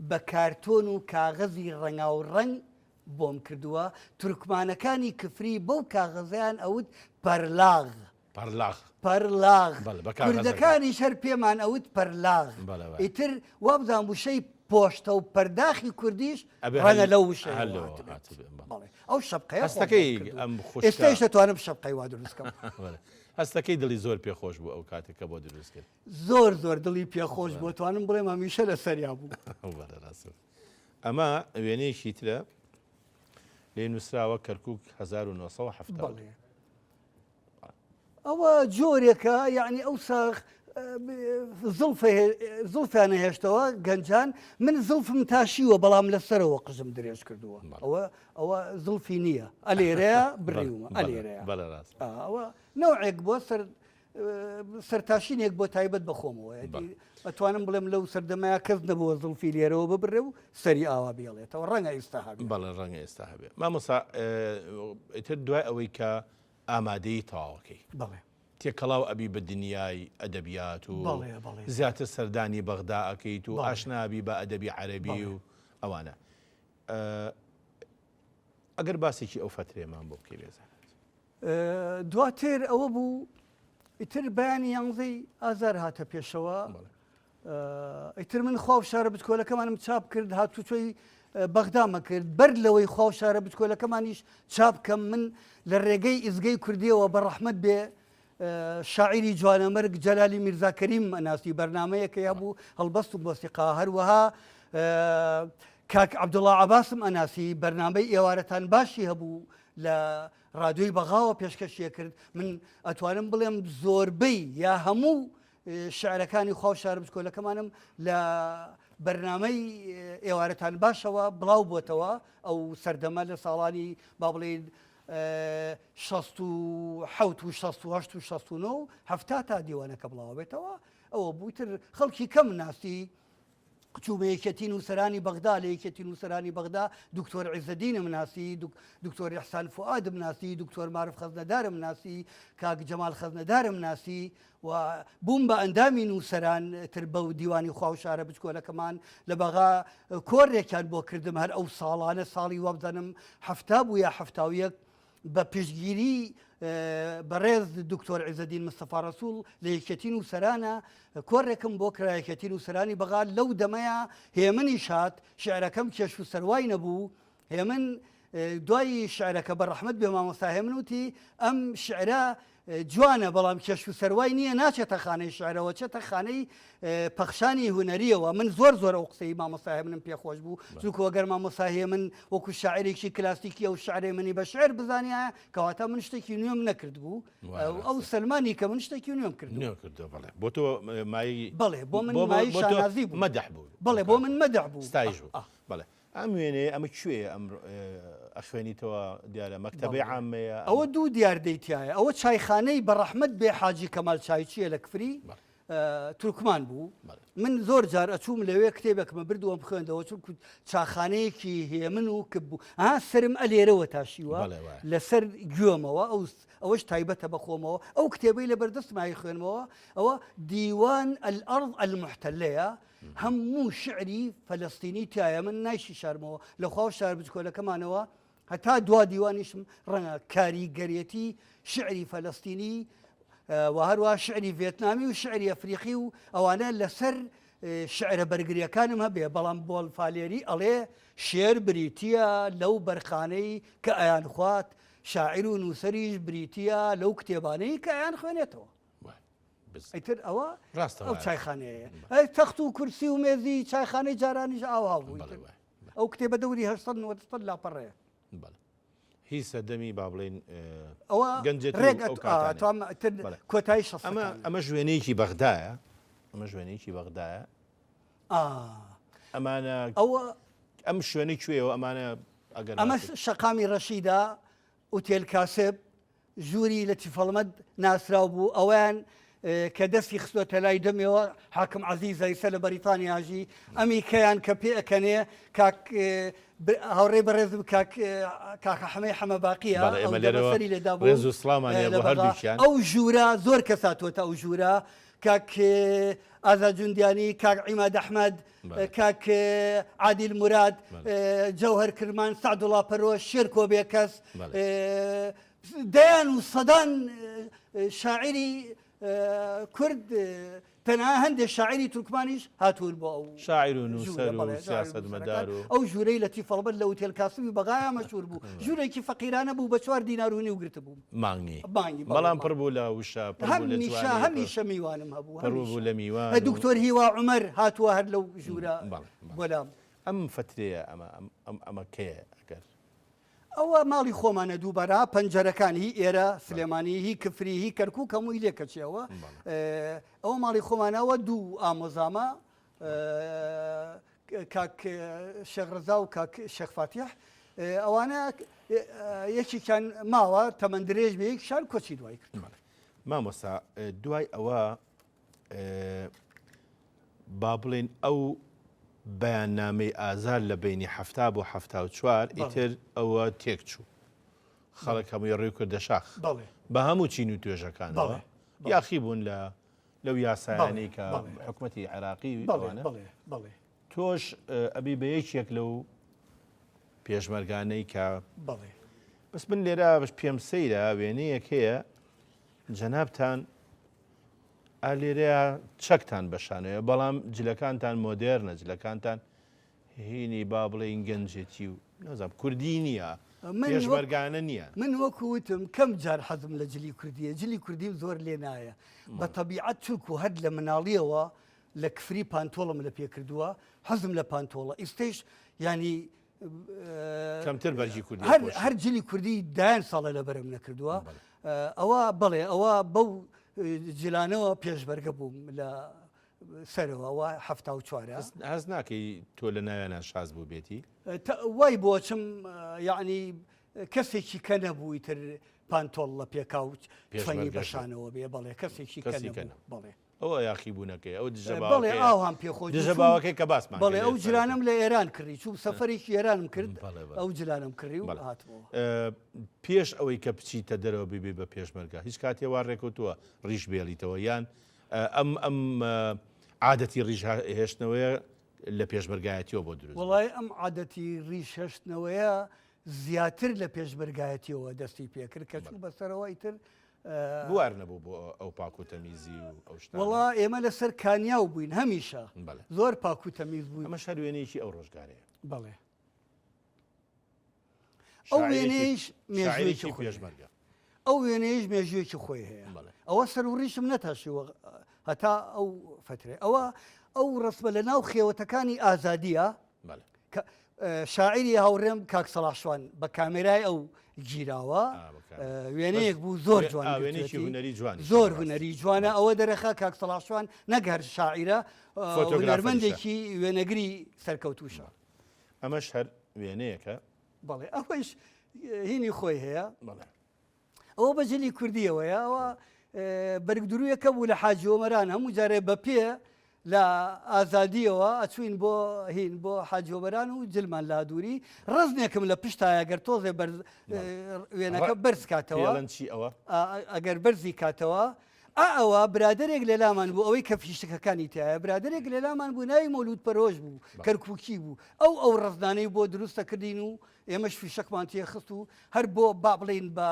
بە کارتۆن و کاغەزی ڕەنگاو ڕەنگ بۆم کردووە، تورکمانەکانی کفری بەو کاغەزەیان ئەوت پەرلاغ. پەرلاغ. پەرلاغ. بەڵێ بە کاغەزەکە. کوردەکانیش هەر پێمان ئەوت پەرلاغ. بەڵێ بەڵێ. ئیتر وابزانم وشەی پۆشتە و پەرداخی کوردیش ئەبێ ڕەنگە هەر لەو وشەیەوە هەر لەوە هاتبێت. هاتبێ. بەڵێ. بەڵێ. ئەو شەپقەیە خۆم بۆم هەستەکەی کردووە. ئەم خوشکە. ئێستایش دەتوانم شەپقەی وا دروست کەم. بەڵێ. هەستەکەی دڵی زۆر پێ خۆش بوو ئەو کاتە کە بۆ دروست کرد. زۆر زۆر دڵی پێ خۆش بووە توانم بڵێم هەمیشە لە سەریا بوو. بەڵێ ڕاستە. ئەمە وێنەیەکی ترە لێ نووسراوە کەرکک 1970. بەڵێ. ئەوە جۆرێکە یعنی ئەو ساغ زڵفیانە هێشتەوە گەنجان من زڵفم تاشیوە بەڵام لەسەرەوە قژم درێژ کردووە ئەوە ئەوە زڵفی نییە ئەلێرەیە بڕیومە ئەلێرەیە ئەوە نەوعێک بۆ سەر سەرتاشینێک بۆ تایبەت بە خۆمەوە ئەتوانم بڵێم لەو سەردەمەیە کەس نەبووە زڵفی لێرەوە ببرێ و سەری ئاوا بێڵێتەوە ڕەنگە ئێستا هەبێ بەڵێ ڕەنگە ئێستا هەبێ مامۆسا ئیتر دوای ئەوەی کە ئامادەی تەواوەکەی بەڵێ تێکەڵاو ئەبی بە دنیای ئەدەبیات و زیاتر سەردانی بەغدا ئەکەیت و ئاشنابی بە ئەدەبی عەرەبی و ئەوانە ئەگەر باسێکی ئەو فەترێمان بۆ بکەی بێزانێت دواتر ئەوە بوو ئیتر بەیانی یانزەی ئازار هاتە پێشەوە ئیتر من خوا و شارە بچکۆلەکەمانم چاپ کرد هاتوچۆی بەغدامە کرد بەر لەوەی خوا و شارە بچکۆلەکەمانیش چاپ کەم من لە ڕێگەی ئیزگەی کوردیەوە بە ڕەحمەت بێ شاعیری جوانەمەرگ جەلالی میرزا کەریم ئەناسی بەرنمەیەکە هەبوو هەڵبەست و مۆسیقا هەروەها کاک عەبدوڵا عەباسم ئەناسی بەرنمەی ئێوارەتان باشی هەبوو لە ڕادیۆی بەغاوە پێشکەشیە کرد من ئەتوانم بڵێم زۆربەی یا هەموو شعرەکانی خوا و شارە بچکۆلەکەمانم لە بەرنمەی ئێوارەتان باشەوە بڵاو بۆتەوە ئەو سەردەمە لە ساڵانی با بڵێن 16 و 68 و 69 و هەفتا تا دیوانەکە بڵاوە بێتەوە ئەوە بووتر خەڵکی کەم ناسی چوومە یەکێتی نووسەرانی بەغدا، لە یەکێتی نووسەرانی بەغدا دکتۆر عیزەدینم ناسی، دکتۆر ئیحسان فوئادم ناسی، دکتۆر مارف خەزنەدارم ناسی، کاک جەمال خەزنەدارم ناسی و بووم بە ئەندامی نووسەران تر بەو دیوانی خوا و شارە بچکۆلەکەمان لە بەغا کۆڕێکیان بۆ کردم هەر ئەو ساڵانە ساڵی وابزانم 70 بوو یا 71 بە پشتگیری بەڕێز دکتۆر عیزەدین مستەفا ڕەسوڵ لە یەکێتی نووسەرانە کۆڕێکم بۆ کرا یەکێتی نووسەرانی بەغا لەو دەمەیە هێمنیش هات شعرەکەم کێش و سەروای نەبوو هێمن. دوای شعرەکە بە ڕەحمەت بێ مامۆستا هێمن وتی ئەم شعرە جوانە بەڵام کێش و سەروای نییە ناچێتە خانەی شعرەوە چێتە خانەی پەخشانی هونەریەوە من زۆر زۆر ئەو قسەی مامۆستا هێمنم پێخۆش بوو چونکە ئەگەر مامۆستا هێمن وەکو شاعرێکی کلاسیکی ئەو شعرەی منی بە شعر بزانیایە کەواتە من شتێکی نوێم نەکرد بوو ئەو سەلمانی کە من شتێکی نوێم کرد نوێ کردو بەڵێ بۆ تۆ مای بەڵێ بۆ من مای شانازی بوو مەدح بوو بەڵێ بۆ من مەدح بوو ستایش بوو بەڵێ ئەم وێنەیە ئەمە کوێیە ئەم ئەخوێنیتەوە دیارە مەکتەبەی عامەیە ئەوە دوو دیاردەی تایە ئەوە چایخانەی بە ڕەحمەت بێ حاجی کەمال چایچیە لە کفری تورکمان بوو من زۆر جار ئەچووم لەوێ کتێبێکمە بردووەم خوێندەوە چونکو چاخانەیەکی هێمن و کپ بوو ها سرم ئەلێرەوە تاشیوە لەسەر گوێمەوە ئەو ئەوەش تایبەتە بە خۆمەوە ئەو کتێبەی لە بەردەستمای خوێنمەوە ئەوە دیوان الأرض المحتلەیە هەموو شعری فەلەستینی تایە من نایشی شارمەوە لەخوا و شار بچکۆلەکەمانەوە هەتا دوا دیوانیشم ڕەنگە کاریگەرێتی شعری فەلەستینی و هەروە شعری ڤێتنامی و شعری ئەفریقی و ئەوانە لەسەر شعرە بەرگریەکانم هەبێ بەڵام بۆڵ فالێری ئەڵێ شێر بریتە لەو بەرخانەی کە ئەیان خوات شاعیر و نووسەریش بریتە لەو کتێبانەی کە ئەیان خوێنێتەوە ئیتر ئەوە ڕاستە ئەو چایخانەیە ئەی تەخت و کورسی و مێزی چایخانەی جارانیش ئاوا بوو ئەو کتێبە دەوری 1990 لاپەڕەیە هی سەردەمی با بڵێین ئەوە گەنجێتی ڕێک ئەو کاتانەیە. ئەتوام ئیتر بەڵێ. کۆتایی ئەمە شەستەکان ئەمە ژوێنەیەکی بەغدایە ئەمە ژوێنەیەکی بەغدایە ئا ئەمانە ئەوە ئەم شوێنەی کوێیەوە ئەمانە ئەگەر ئەمە باسی شەقامی ڕەشیدا ئوتێل کاسب ژووری لەتیفەڵمەد ناسراو بوو، ئەوەیان کە دەستی خستۆتە لای دەمێوە حاکم عەزیزە ئیستا لە بەریتانیا ژی، ئەمی کەیان کە پێ ئەکەنێ کاک هاوڕێی بەڕێزم کاک کاکە حەمەی حەمە باقیە بەڵێ ئەو ئێمە دەمە لێرەوە سەری لێ دابووم ڕێز و سڵاومان هەیە لە بۆ بەغا هەردووکیان. ئەو ژوورە زۆر کەس هاتووەتە ئەو ژوورە کاک ئازاد جوندیانی کاک عیماد ئەحمەد بەڵێ. کاک عادیل موراد بەڵێ. جەوهەر کرمان سەعدوڵا پەرۆش شێرکۆ بێکەس بەڵێ. دەیان و سەدان شاعیری کورد تەنها هەندێک شاعیری تورکمانیش هاتوون بۆ ئەو شاعیر و نووسەر ژوورە و بەڵێ شاعیر و سیاسەتمەدار نووسەرەکان و ئەو ژوورەی لەتیف هەڵبەت لە ئوتێل کاسبی بەغایا مەشهوور بوو ژوورێکی فەقیرانە بوو بە چوار دینار و نیو گرتبووم مانگی مانگی بەڵێ بەڵام پڕ مانگی بوو لە وشە پڕ بوو لە هەمیشە جوانی پڕ هەمیشە میوانم هەبوو پڕ بوو هەمیشە لە میوان و دکتۆر هیوا عومەر هاتووە هەر لەو ژوورە بەڵێ بەڵێ بۆ لام ئەم فەترەیە ئەمە ئەم ئەم ئەمە کەیە ئەگەر ئەوە ماڵی خۆمانە دووبارە پەنجەرەکان هی ئێرە سلێمانی هی کفری هی کەرکوک هەمووی لێ کەچیەوە ئەوە ماڵی خۆمانەوە دوو ئامۆزامە کاک شێخ ڕزا و کاک شێخ فاتیح ئەوانە یەکێکیان ماوە تەمەن درێژ بێ یەکیشان کۆچی دوای کرد. مامۆستا دوای ئەوە با بڵێین ئەو بەیاننامەی ئازار لە بەینی 70 بۆ 74 ئیتر ئەوە تێکچوو خەڵک هەمووی ڕووی کردە شاخ بە هەموو چین و توێژەکانەوە یاخی بوون لە لەو یاسایانەی کە حکوومەتی عێراقی تۆش ئەبی بە یەکێک لەو پێشمەرگانەی کە بەس من لێرە پێم سەیرە وێنەیەک هەیە جەنابتان ئا لێرەیا چەکتان بە شانەوەیە بەڵام جلەکانتان مۆدێرنە جلەکانتان هینی با بڵێین گەنجێتی و نازانم کوردی نییە من وەک پێشمەرگانە نییە. من وەکو وتم کەم جار حەزم لە جلی کوردیە جلی کوردیم زۆر لێ نایە بە تەبیعەت چونکو هەر لە مناڵیەوە لە کفری پانتۆڵم لە پێ کردووە حەزم لە پانتۆڵە ئیستەیش یانی کەمتر بەرگی کوردی هەر هەر جلی کوردی دایان ساڵە لەبەرم نەکردووە ئەوە بەڵێ ئەوە بەو جلانەوە پێشبەرگە بووم لە سەرەوە وە هەفتا و چوارە هەست ناکەی تۆ لە ناویانە شاز بوو بێتی وای بۆچم یعنی کەسێکی کە نەبووی تر پانتۆڵ لە پێکا و تفەنگی بەشانەوە بێ بەڵێ کەسێکی کە نەبوو بەڵێ ئەوە یاخی بوونەکەی ئەو دژە بەڵێ ئاوهام پێ خۆش دژە باوەکەی کە باسمان بەڵێ ئەو جلانەم لە ئێران کڕی چوو سەفەرێکی ئێرانم کرد ئەو جلانم کڕی و هاتمەوە پێش ئەوەی کە بچیتە دەرەوە ببی بە پێشمەرگە هیچ کاتێ وا ڕێکەوتووە ڕیش بێڵیتەوە یان ئەم ئەم عادەتی ڕیش هێشتنەوەیە لە پێشمەرگایەتیەوە بۆ دروست وڵای ئەم عادەتی ڕیش هێشتنەوەیە زیاتر لە پێشمەرگایەتیەوە دەستی پێکرد کە چوو بەسەرەوە ئیتر بوار نەبوو بۆ ئەو پاک و تەمیزی و ئەو شتانە. وەڵا ئێمە لەسەر کانیاو بووین هەمیشە بەڵێ. زۆر پاک و تەمیز بووین. ئەمەش هەر وێنەیەکی ئەو ڕۆژگارەیە. بەڵێ. ئەو وێنەیەیش مێژوویەکی خۆی هەیە. ئەو وێنەیەیش مێژوویەکی خۆی هەیە. ئەوە سەر و ڕیشم نەتاشیوە هەتا ئەو فەترەی. ئەوە ئەو ڕەسمە لە ناو خێوەتەکانی ئازادییە کە شاعیری هاوڕێم کاک سەڵاح شوان بە کامێرای ئەو گیراوە. وێنەیەک بوو زۆر جوان زۆر هونەری جوانە ئەوە دەرەخا کاک سەڵاح شوان نەک هەر شاعیرە هونەرمەندێکی وێنەگری سەرکەوتووشە. ئەمەش هەر وێنەیەکە. بەڵێ ئەوەیش هینی خۆی هەیە. ئەوە بە جلی کوردیەوەیە ئەوە بەرگدرویەکە بوو لە حاجی ئۆمەران هەموو جارێ بە پێ لە ئازادیەوە ئەچوین بۆ هین بۆ حاجی ئۆمەران و جلمان لا دووری ڕەزنێکم لە پشتایە گەر تۆزێ بەرز وێنەکە بەرز کاتەوە ئەوە ئەگەر بەرزی کاتەوە ئا ئەوە برادەرێک لەلامان بوو ئەوەی کە فیشتکەکانی تایە برادەرێک لەلامان بوو ناوی مەولود پەرۆش بوو کەرکوکی بوو ئەو ئەو ڕەزنانەی بۆ دروستە کردین و ئێمەش فیشەکمان تێخست و هەر بۆ با بڵێین بە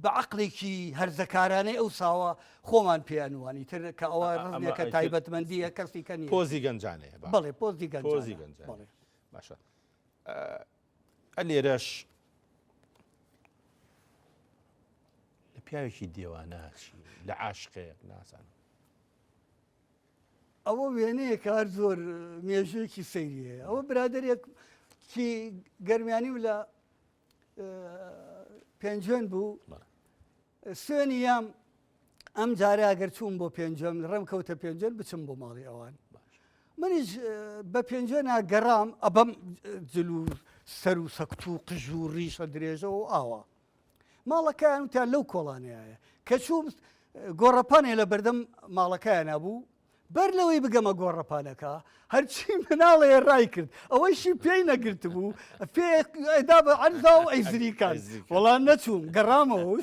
بە عەقڵێکی هەرزەکارانەی ئەو ساوە خۆمان پێ ئەنوانی تر کە ئەوە ڕزنێکە تایبەتمەندیە کەسی کە نیە پۆزی گەنجانەیە بەڵێ پۆزی گەنجانە پۆزی گەنجانە بەڵێ باشە ئە لێرەش لە پیاوێکی دێوانە چی لە عاشقێک نازانم. ئەوە وێنەیەکە هەر زۆر مێژوویەکی سەیری هەیە ئەوە برادێک کی گەرمیانی و لە پێنجوێن بوو سوێنی یام ئەم جارە ئەگەر چووم بۆ پێنجوێن ڕێم کەوتە پێنجوێن بچم بۆ ماڵی ئەوان منیش بە پێنجوێنا گەڕام ئەبەم جل و سەر و سەکت و قژ و ڕیشە درێژەوە و ئاوا ماڵەکەیان وتیان لەو کۆڵانەیە کە چووم گۆڕەپانێ لە بەردەم ماڵەکەیان بوو بەر لەوەی بگەمە گۆڕەپانەکە هەرچی مناڵێ ڕای کرد ئەوەیشی پێی نەگرتبوو پێدا بە عەرزا و ئەیزریکان وەڵام نەچووم گەڕامەوە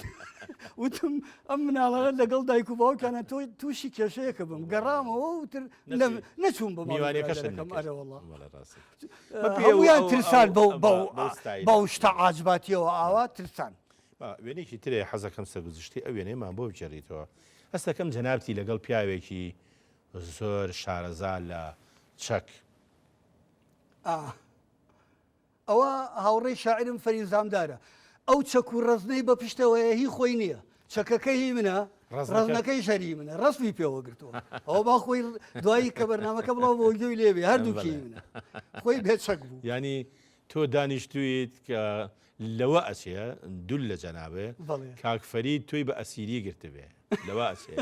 وتم ئەم مناڵانە لەگەڵ دایک و باوکیانە تۆ تووشی کێشەیەکە بم گەڕامەوە وتر نەچووم بە میوانەکەشەکەم ئەرەوەڵا هەموویان ترسان بەو شتە عاجباتیەوە ئاوا ترسان. وێنەیەکی ترێ حەزەکەم سەرگوزشتی ئەو وێنەیەمان بۆ بگێڕیتەوە هەستەکەم جەنابتی لەگەڵ پیاوێکی زۆر شارەزا لە چەک. ئەوە هاوڕێی شاعیرم فەرین زامدارە. ئەو چەک و ڕەزنەی بە پشتەوەیە هی خۆی نییە. چەکەکە هی منە، ڕەزنەکەیش هەر هی منە. ڕەسمی پێوە گرتووە. ئەوە با خۆی دوایی کە بەرنامەکە بڵاو بۆ گوێی لێ بێ. هەردووکی هی منە. خۆی بێ چەک بوو. یانی تۆ دانیشتوویت کە لەوە ئەچێ دول لە جەنابێ کاک فەرید تۆی بە ئەسیری گرتبێ. لەوە ئەچێ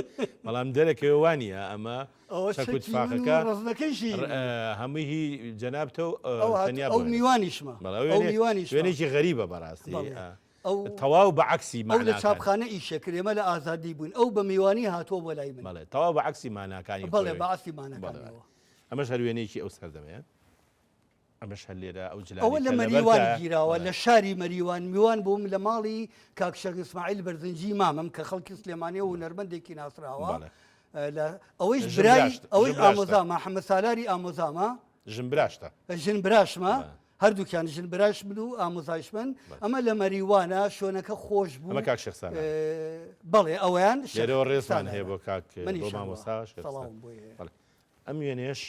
بەڵام دەرەکەوێ وانە ئەمە چەک و تفاقەکە هەمووی هی جەنابتە و تەنیا ئەو میوانیشمە وێنێکی غەریبە بەڕاستی تەواو بە عەکسی ئەو لە چاپخانە ئیشێ کرد ئێمە لە ئازادی بووین ئەو بە میوانی هاتووە بۆ لای من بەڵێ تەواو بە عەکسی ماناکانی بەڵێ بە عەکسی ماناکانیەوە ئەمەش هەر وێنەیەکی ئەو سەردەمەیە ئەمەش هەر لێرە ئەو جلانەی ئەوە لە کە مەریوان لەبەرتایە. گیراوە بەڵێ. لە شاری مەریوان میوان بووم لە ماڵی کاک شێخ ئیسماعیل بەرزنجی مامم کە خەڵکی سلێمانیە و هونەرمەندێکی ناسراوە بەڵێ. لە ئەوەیش ژن برای براشت- ئەوەی ژن براشتە. ئامۆزامە حەمە سالاری ئامۆزامە ژن براشتە. ژن براشمە بەڵێ. هەردووکیان ژن براش من و ئامۆزایشمن ئەمە لە مەریوانە شوێنەکە خۆش بوو ئەمە کاک شێخ سالار. بەڵێ ئەویان شێخ لێرەوە ڕێزمان سالارە. هەیە بۆ کاک بۆ منیش هەروەها. مامۆستا شێخ سالار. سڵاوم بۆی هەیە. بەڵێ. ئەم وێنەیەش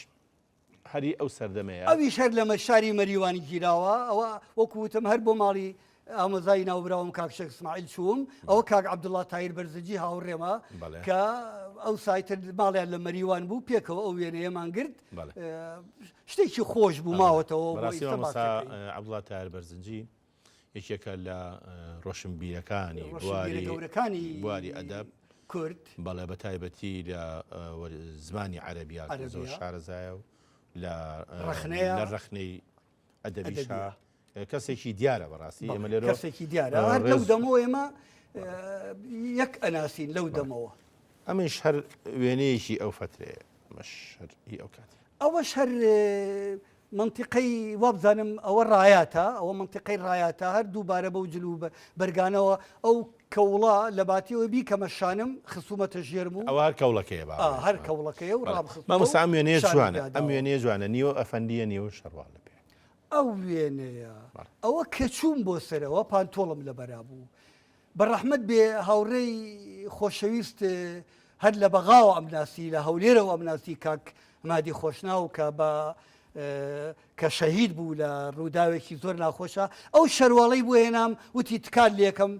هەری ئەو سەردەمەیە. ئەویش هەر لە شاری مەریوان گیراوە، ئەوە وەکو وتم هەر بۆ ماڵی ئامۆزای ناوبراوم کاک شێخ ئیسماعیل چووم، ئەوە کاک عەبدوڵڵا تاهیر بەرزنجی هاوڕێمە کە ئەو سایتر ماڵیان لە مەریوان بوو، پێکەوە ئەو وێنەیەمان گرت، شتێکی خۆش بوو ماوەتەوە بۆ بەڕاستی ئیستا مامۆستا باسەکەی. عەبدوڵڵا تاهیر بەرزنجی یەکێکە لە ڕۆشنبیرەکانی ڕۆشنبیرە بواری گەورەکانی بواری ئەدەب کورد. بەڵێ بە تایبەتی لە زمانی عەرەبیا کە زۆر شارەزایە و لە ڕەخنەیە لە ڕەخنەی ئەدەبیشا کەسێکی دیارە بەڕاستی ئێمە لێرە کەسێکی دیارە هەر لەو دەمەوە ئێمە یەک ئەناسین لەو دەمەوە. ئەمەیش هەر وێنەیەکی ئەو فەترەیە ئەمەش هەر هی ئەو کاتەیە. ئەوەش هەر مەنتیقەی وابزانم ئەوە ڕایاتە ئەوە مەنتیقەی ڕایاتە هەر دووبارە بەو جل و بەرگانەوە ئەو کەوڵە لە باتیەوە بیکەمە شانم خسومەتە ژێرم و ئەوە هەر کەوڵەکەیە با ئا هەر کەوڵەکەیە و ڕامخستووە و مامۆستا ئەم وێنەیە شانی جوانە ئەم داداوە. وێنەیە جوانە نیوە ئەفەندییە نیوە شەرواڵ لە پێ. ئەو وێنەیە بەڵێ. ئەوە کە چووم بۆ سەرەوە پانتۆڵم لەبەرا بوو بەڕەحمەت بێ هاوڕێی خۆشەویست هەر لە بەغاوە ئەمناسی لە هەولێرەوە ئەمناسی کاک مادی خۆشناو کە بە. کە شەهید بوو لە ڕووداوێکی زۆر ناخۆشە ئەو شەرواڵەی بۆ هێنام وتی تکات لێکەم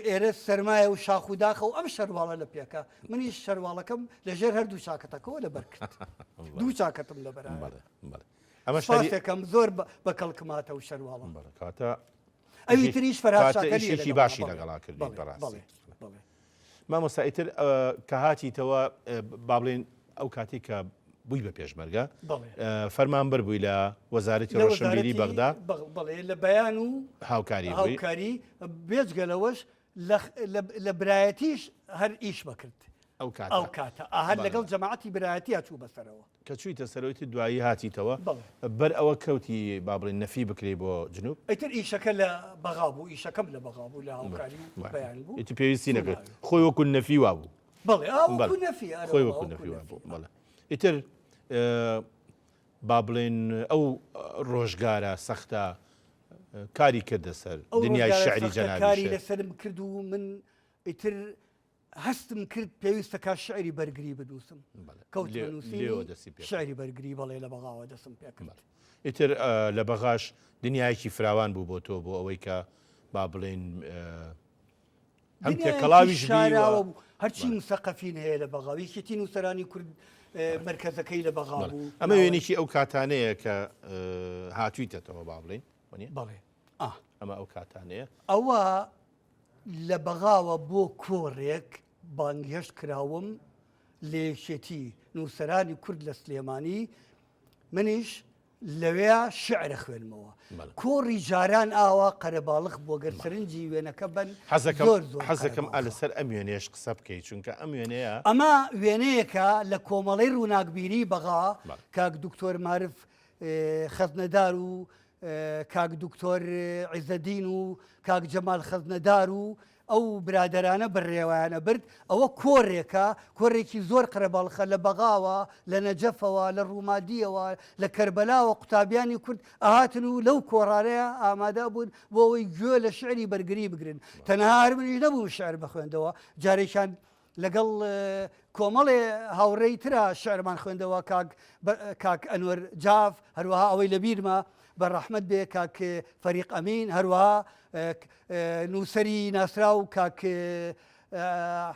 ئێرە سەرمایە و شاخ و داخە و ئەم شەرواڵە لە پێکە منیش شەرواڵەکەم لەژێر هەردوو چاکەتەکەەوە لەبەر کرد دوو چاکەتم لەبەر ئەمە شتێکم زۆر بە کەڵکماتە و شەرواڵە کاتە ئەوی تریش فەراشێکی باشی لەگەڵا کردی بەڕاستی مامۆستا ئیتر کە هاتیتەوە با بڵێن ئەو کاتی کە بووی بە پێشمەرگە فەرمانبەر بووی لە وەزارەتی ڕۆشنبیری بەغدا بەڵێ لە بەیان و هاوکاری هاوکاری بێجگە لەوەش لە برایەتیش هەر ئیش بەکرد ئەو کاتە ئەو کاتە هەر لەگەڵ جەماعەتی برایەتیا چوو بەسەرەوە. کە چوویتە سەرەوەی تر دوایی هاتیتەوە بەر ئەوە کەوتی با بڵێین نەفی بکرێی بۆ جنوب؟ ئیتر ئیشەکە لە بەغا بوو، ئیشەکەم لە بەغا بوو لە هاوکاری و بەیان بوو. ئیتر پێویستی نەکرد خۆی وەکو نەفی وابوو. بەڵێ ئا وەکو نەفی ئەرێ خۆی وەکو نەفی وابوو بەڵێ. ئیتر با بڵێین ئەو ڕۆژگارە سەختە کاری کردە سەر دنیای شعری جەنابیشت؟ کاری لەسەرم کرد و من ئیتر هەستم کرد پێویستە کا شعری بەرگری بنووسم کەوتمە نووسینی شعری بەرگری بەڵێ لە بەغاوە دەستم پێ کرد. ئیتر لە بەغاش دنیایەکی فراوان بوو بۆ تۆ بۆ ئەوەی کە با بڵێین هەم تێکەڵاویش شاراوە بوو هەرچی مسەقەفین هەیە لە بەغا یەکێتی نووسەرانی کورد مەرکەزەکەی لە بەغا بوو. ئەمە وێنێکی ئەو کاتانەیە کە هاتوویتەتەوە با بڵێین بەڵێ ئەمە ئەو کاتانەیە. ئەوە لە بەغاوە بۆ کۆڕێک بانگهێشت کراوم لە یەکێتی نووسەرانی کورد لە سلێمانی، منیش لەوێ شیعر ئەخوێنمەوە. کۆڕی جاران ئاوا قەرەباڵخ بووە، گەر سەرنجی وێنەکە بەن حەزەکەم زۆر زۆر حەزەکەم ئا قەرەباڵخە. لەسەر ئەم وێنەیەش قسە بکەی چونکە ئەم وێنەیە. ئەمە وێنەیەکە لە کۆمەڵەی ڕووناکبیری بەغا، بەڵێ. کاک دکتۆر مارف خەزنەدار و کاک دکتۆر عیزەدین و کاک جەمال خەزنەدار و ئەو برادەرانە بەڕێوەیانە برد، ئەوە کۆڕێکە، کۆڕێکی زۆر قەرەباڵخە لە بەغاوە، لە نەجەفەوە، لە ڕومادییەوە، لە کەربەلاوە قوتابیانی کورد ئەهاتن و لەو کۆڕانەیا ئامادە بوون بۆ ئەوەی گوێ لە شیعری بەرگری بگرن. تەنها هەر منیش نەبووم شیعر بخوێندەوە، جارێکیان لەگەڵ کۆمەڵێ هاوڕێی ترا شعرمان خوێندەوە کاک کاک ئەنوەر جاف هەروەها ئەوەی لە بیرمە بە ڕەحمەت بێ کاک فەریق ئەمین هەروەها نووسەری ناسراو کاک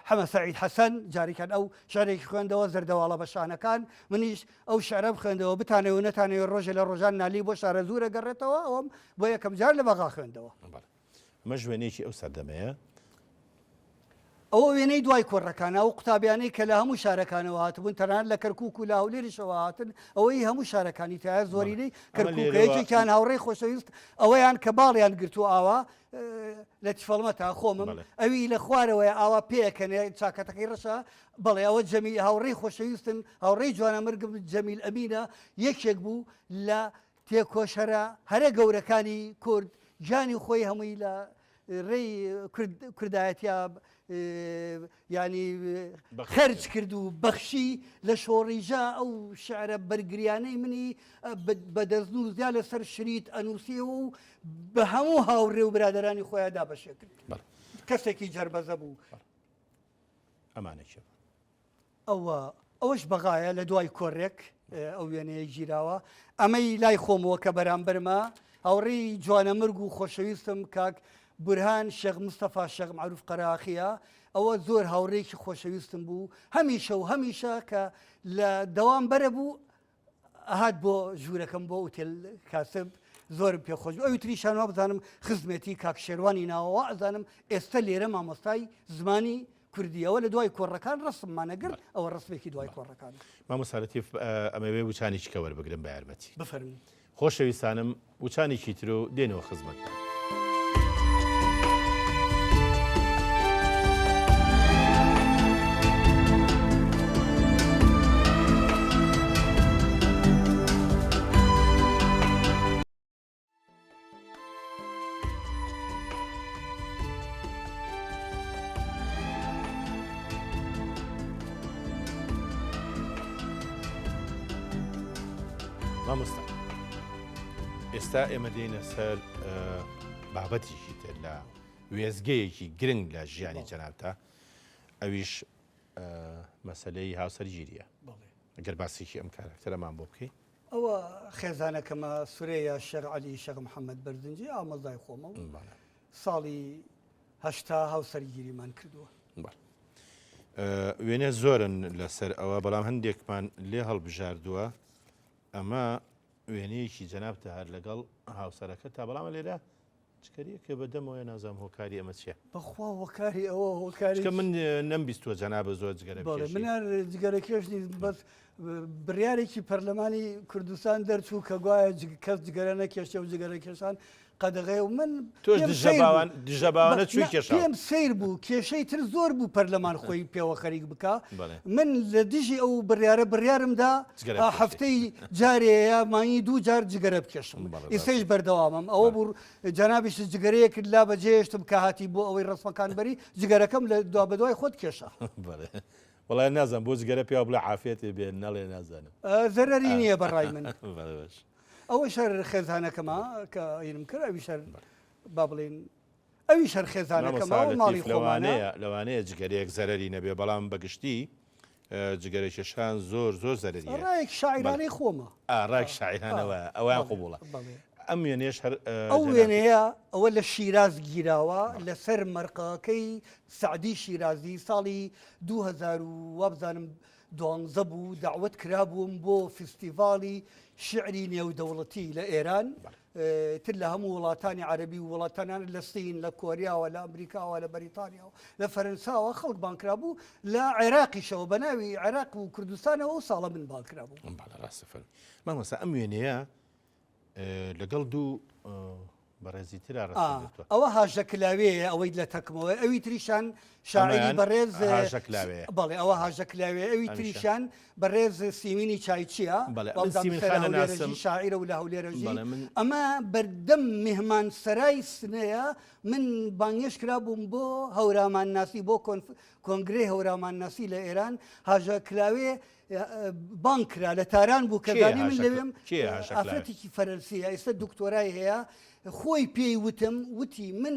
حەمە سەعید حەسەن جارێکیان ئەو شعرێکی خوێندەوە زەردەواڵە بە شانەکان منیش ئەو شعرە بخوێندەوە بتانەوە نەتانەوە ڕۆژێ لە ڕۆژان نالی بۆ شارەزوورە گەڕێتەوە ئەوم بۆ یەکەم جار لە بەغا خوێندەوە. ئەمەش وێنەیەکی ئەو سەردەمەیە. ئەوە وێنەی دوای کۆڕەکانە، ئەو قوتابیانەی کە لە هەموو شارەکانەوە هاتبوون، تەنانەت لە کەرکووک و لە هەولێریشەوە هاتن، ئەوەی هەموو شارەکانی تایە، زۆرینەی کەرکووکە، یەکێکیان هاوڕێی خۆشەویست، ئەوەیان کە باڵیان گرتووە ئاوا لە تفەڵمەتا خۆمم، ئەوی لە خوارەوەیە ئاوا پێئەکەنێ، چاکەتەکەی ڕەشە، بەڵێ ئەوە جەمیل، هاوڕێی خۆشەویستم، هاوڕێی جوانەمەرگم جەمیل ئەمینە، یەکێک بوو لە تێکۆشەرە هەرە گەورەکانی کورد گیانی خۆی هەمووی لە ڕێی کوردایەتیا ینی خەرج کرد و بەخشی لە شۆڕیژە ئەو شعرە بەرگریانەی منی بە دەستنووسیا لەسەر شریت ئەنووسیەوە و بە هەموو هاوڕێ و برادرانی خۆیان دابەشێ کرد کەسێکی جەربەزە بوو ئەمانە کێ بوون؟ ئەوە ئەوەش بەغایە لە دوای کۆڕێک ئەو وێنەیە گیراوە ئەمەی لای خۆمەوە کە بەرامبەرمە هاوڕێی جوانەمرگ و خۆشەویستم کاک بورهان شێخ مستەفا شێخ مەعروف قەراخیە ئەوە زۆر هاوڕێکی خۆشەویستم بوو هەمیشە و هەمیشە کە لە دەوام بەرە بوو ئەهات بۆ ژوورەکەم بۆ ئوتێل کاسب زۆرم پێ خۆش بوو ئەوی تریشان وا بزانم خزمێتی کاک شێروانی ناوە وا ئەزانم ئێستا لێرە مامۆستای زمانی کوردیەوە لە دوای کۆڕەکان ڕسممانە گرت ئەوە ڕسمێکی دوای کۆڕەکان. مامۆستا لەتیف ئەمەوێ وچانێکی کە وەربگرم بە یارمەتی. بفەرموو. خۆشەویستانم وچانێکی تر و دێنەوە خزمەتتان. مامۆستا ئێستا ئێمە دێنە سەر بابەتێکی تر لە وێزگەیەکی گرنگ لە ژیانی جەنابتا ئەویش مەسلەی هاوسەرگیریە ئەگەر باسێکی ئەم کارکتەرەمان بۆ بکەیت. ئەوە خێزانەکەمە سورەیە شێخ عەلی شێخ محەممەد بەرزنجی ئامۆزای خۆمە و ساڵی 80 هاوسەرگیریمان کردووە. وێنە زۆرن لەسەر ئەوە بەڵام هەندێکمان لێ هەڵبژاردووە ئەمە وێنەیەکی جەنابتە هەر لەگەڵ هاوسەرەکە تا بەڵامە لێرە جگەرەیەکە بە دەمەوەیە نازانم هۆکاری ئەمە چیە. بەخوا هۆکاری ئەوە هۆکاری چونکە من نەمبیستووە جەنابت زۆر جگەرە بەڵێ من هەر جگەرە کێش نیم بەس بڕیارێکی پەرلەمانی کوردستان دەرچوو کە گوایە کەس جگەرە نەکێشێ و جگەرە کێشان قەدەغەیە و من تۆش دژەباوان دژەباوانە چووی کێشا پێم سەیر بوو کێشەی تر زۆر بوو پەرلەمان خۆی پێوە خەریک بکا من لە دژی ئەو بڕیارە بڕیارم دا هەفتەی جارێ یا مانگی دوو جار جگەرە بکێشم ئیسەیش بەردەوامم ئەوە بوو جەنابیشت جگەرەیەکت لا بەجێهێشتم کە هاتی بۆ ئەوەی ڕەسمەکان بەری جگەرەکەم لە دوا بەدوای خۆت کێشا. بەڵێ وەڵای نازانم بۆ جگەرە پیاو بڵێ عافیەتێ بێ نەڵێ نازانم. زەرەری نییە بە ڕای من. بەڵێ باش. ئەوەش هەر خێزانەکەمە کە ئینم کرد ئەویش هەر با بڵێین ئەویش هەر خێزانەکەمە و ماڵی خۆمانە. لەوانەیە جگەرەیەک زەرەری نەبێ بەڵام بە گشتی جگەرە کێشان زۆر زۆر زەرەری هەیە. ڕایەک شاعیرانەی خۆمە. ڕایەک شاعیرانە وایە ئەویان قبوڵە. ئەم وێنەیەش هەر ئەو وێنەیە ئەوە لە شیراز گیراوە لەسەر مەرقەکەی سەعدی شیرازی ساڵی 2000 و وابزانم دوانزە بوو دەعوەت کرابووم بۆ فیستیڤاڵی شیعری نێودەوڵەتی لە ئێران تر لە هەموو وڵاتانی عەرەبی و وڵاتانان لە سین لە کۆریاوە لە ئەمریکاوە لە بەریتانیاوە لە فەرەنساوە خەڵک بانگ کرابوو لە عێراقیشەوە بە ناوی عێراق و کوردستانەوە ئەو ساڵە من بانگ کرابووم. بەڵێ ڕاستە فەرموو. مامۆستا ئەم وێنەیە لەگەڵ دوو بەڕێزی ترا ڕەسم گرتووە. ئەوە هاژە کلاوێیە ئەوەی لە تەکمەوە ئەوی تریشان شاعیری بەڕێز هاژە کلاوێیە. بەڵێ ئەوە هاژە کلاوێ ئەوی تریشان بەڕێز سیمینی چایچییە بەڵێ من سیمین خانە ناسم شاعیرە و لە هەولێرەژی ئەمە بەردەم میهمان سەرای سنەیە من بانگێش کرابووم بۆ هەورامان ناسی بۆ کۆنگرەی هەورامان ناسی لە ئێران هاژە کلاوێ بانگ کرا لە تاران بوو کە زانی من لەوێم ئافرەتێکی فەرەنسیە ئێستا دکتۆرای هەیە خۆی پێی وتم وتی من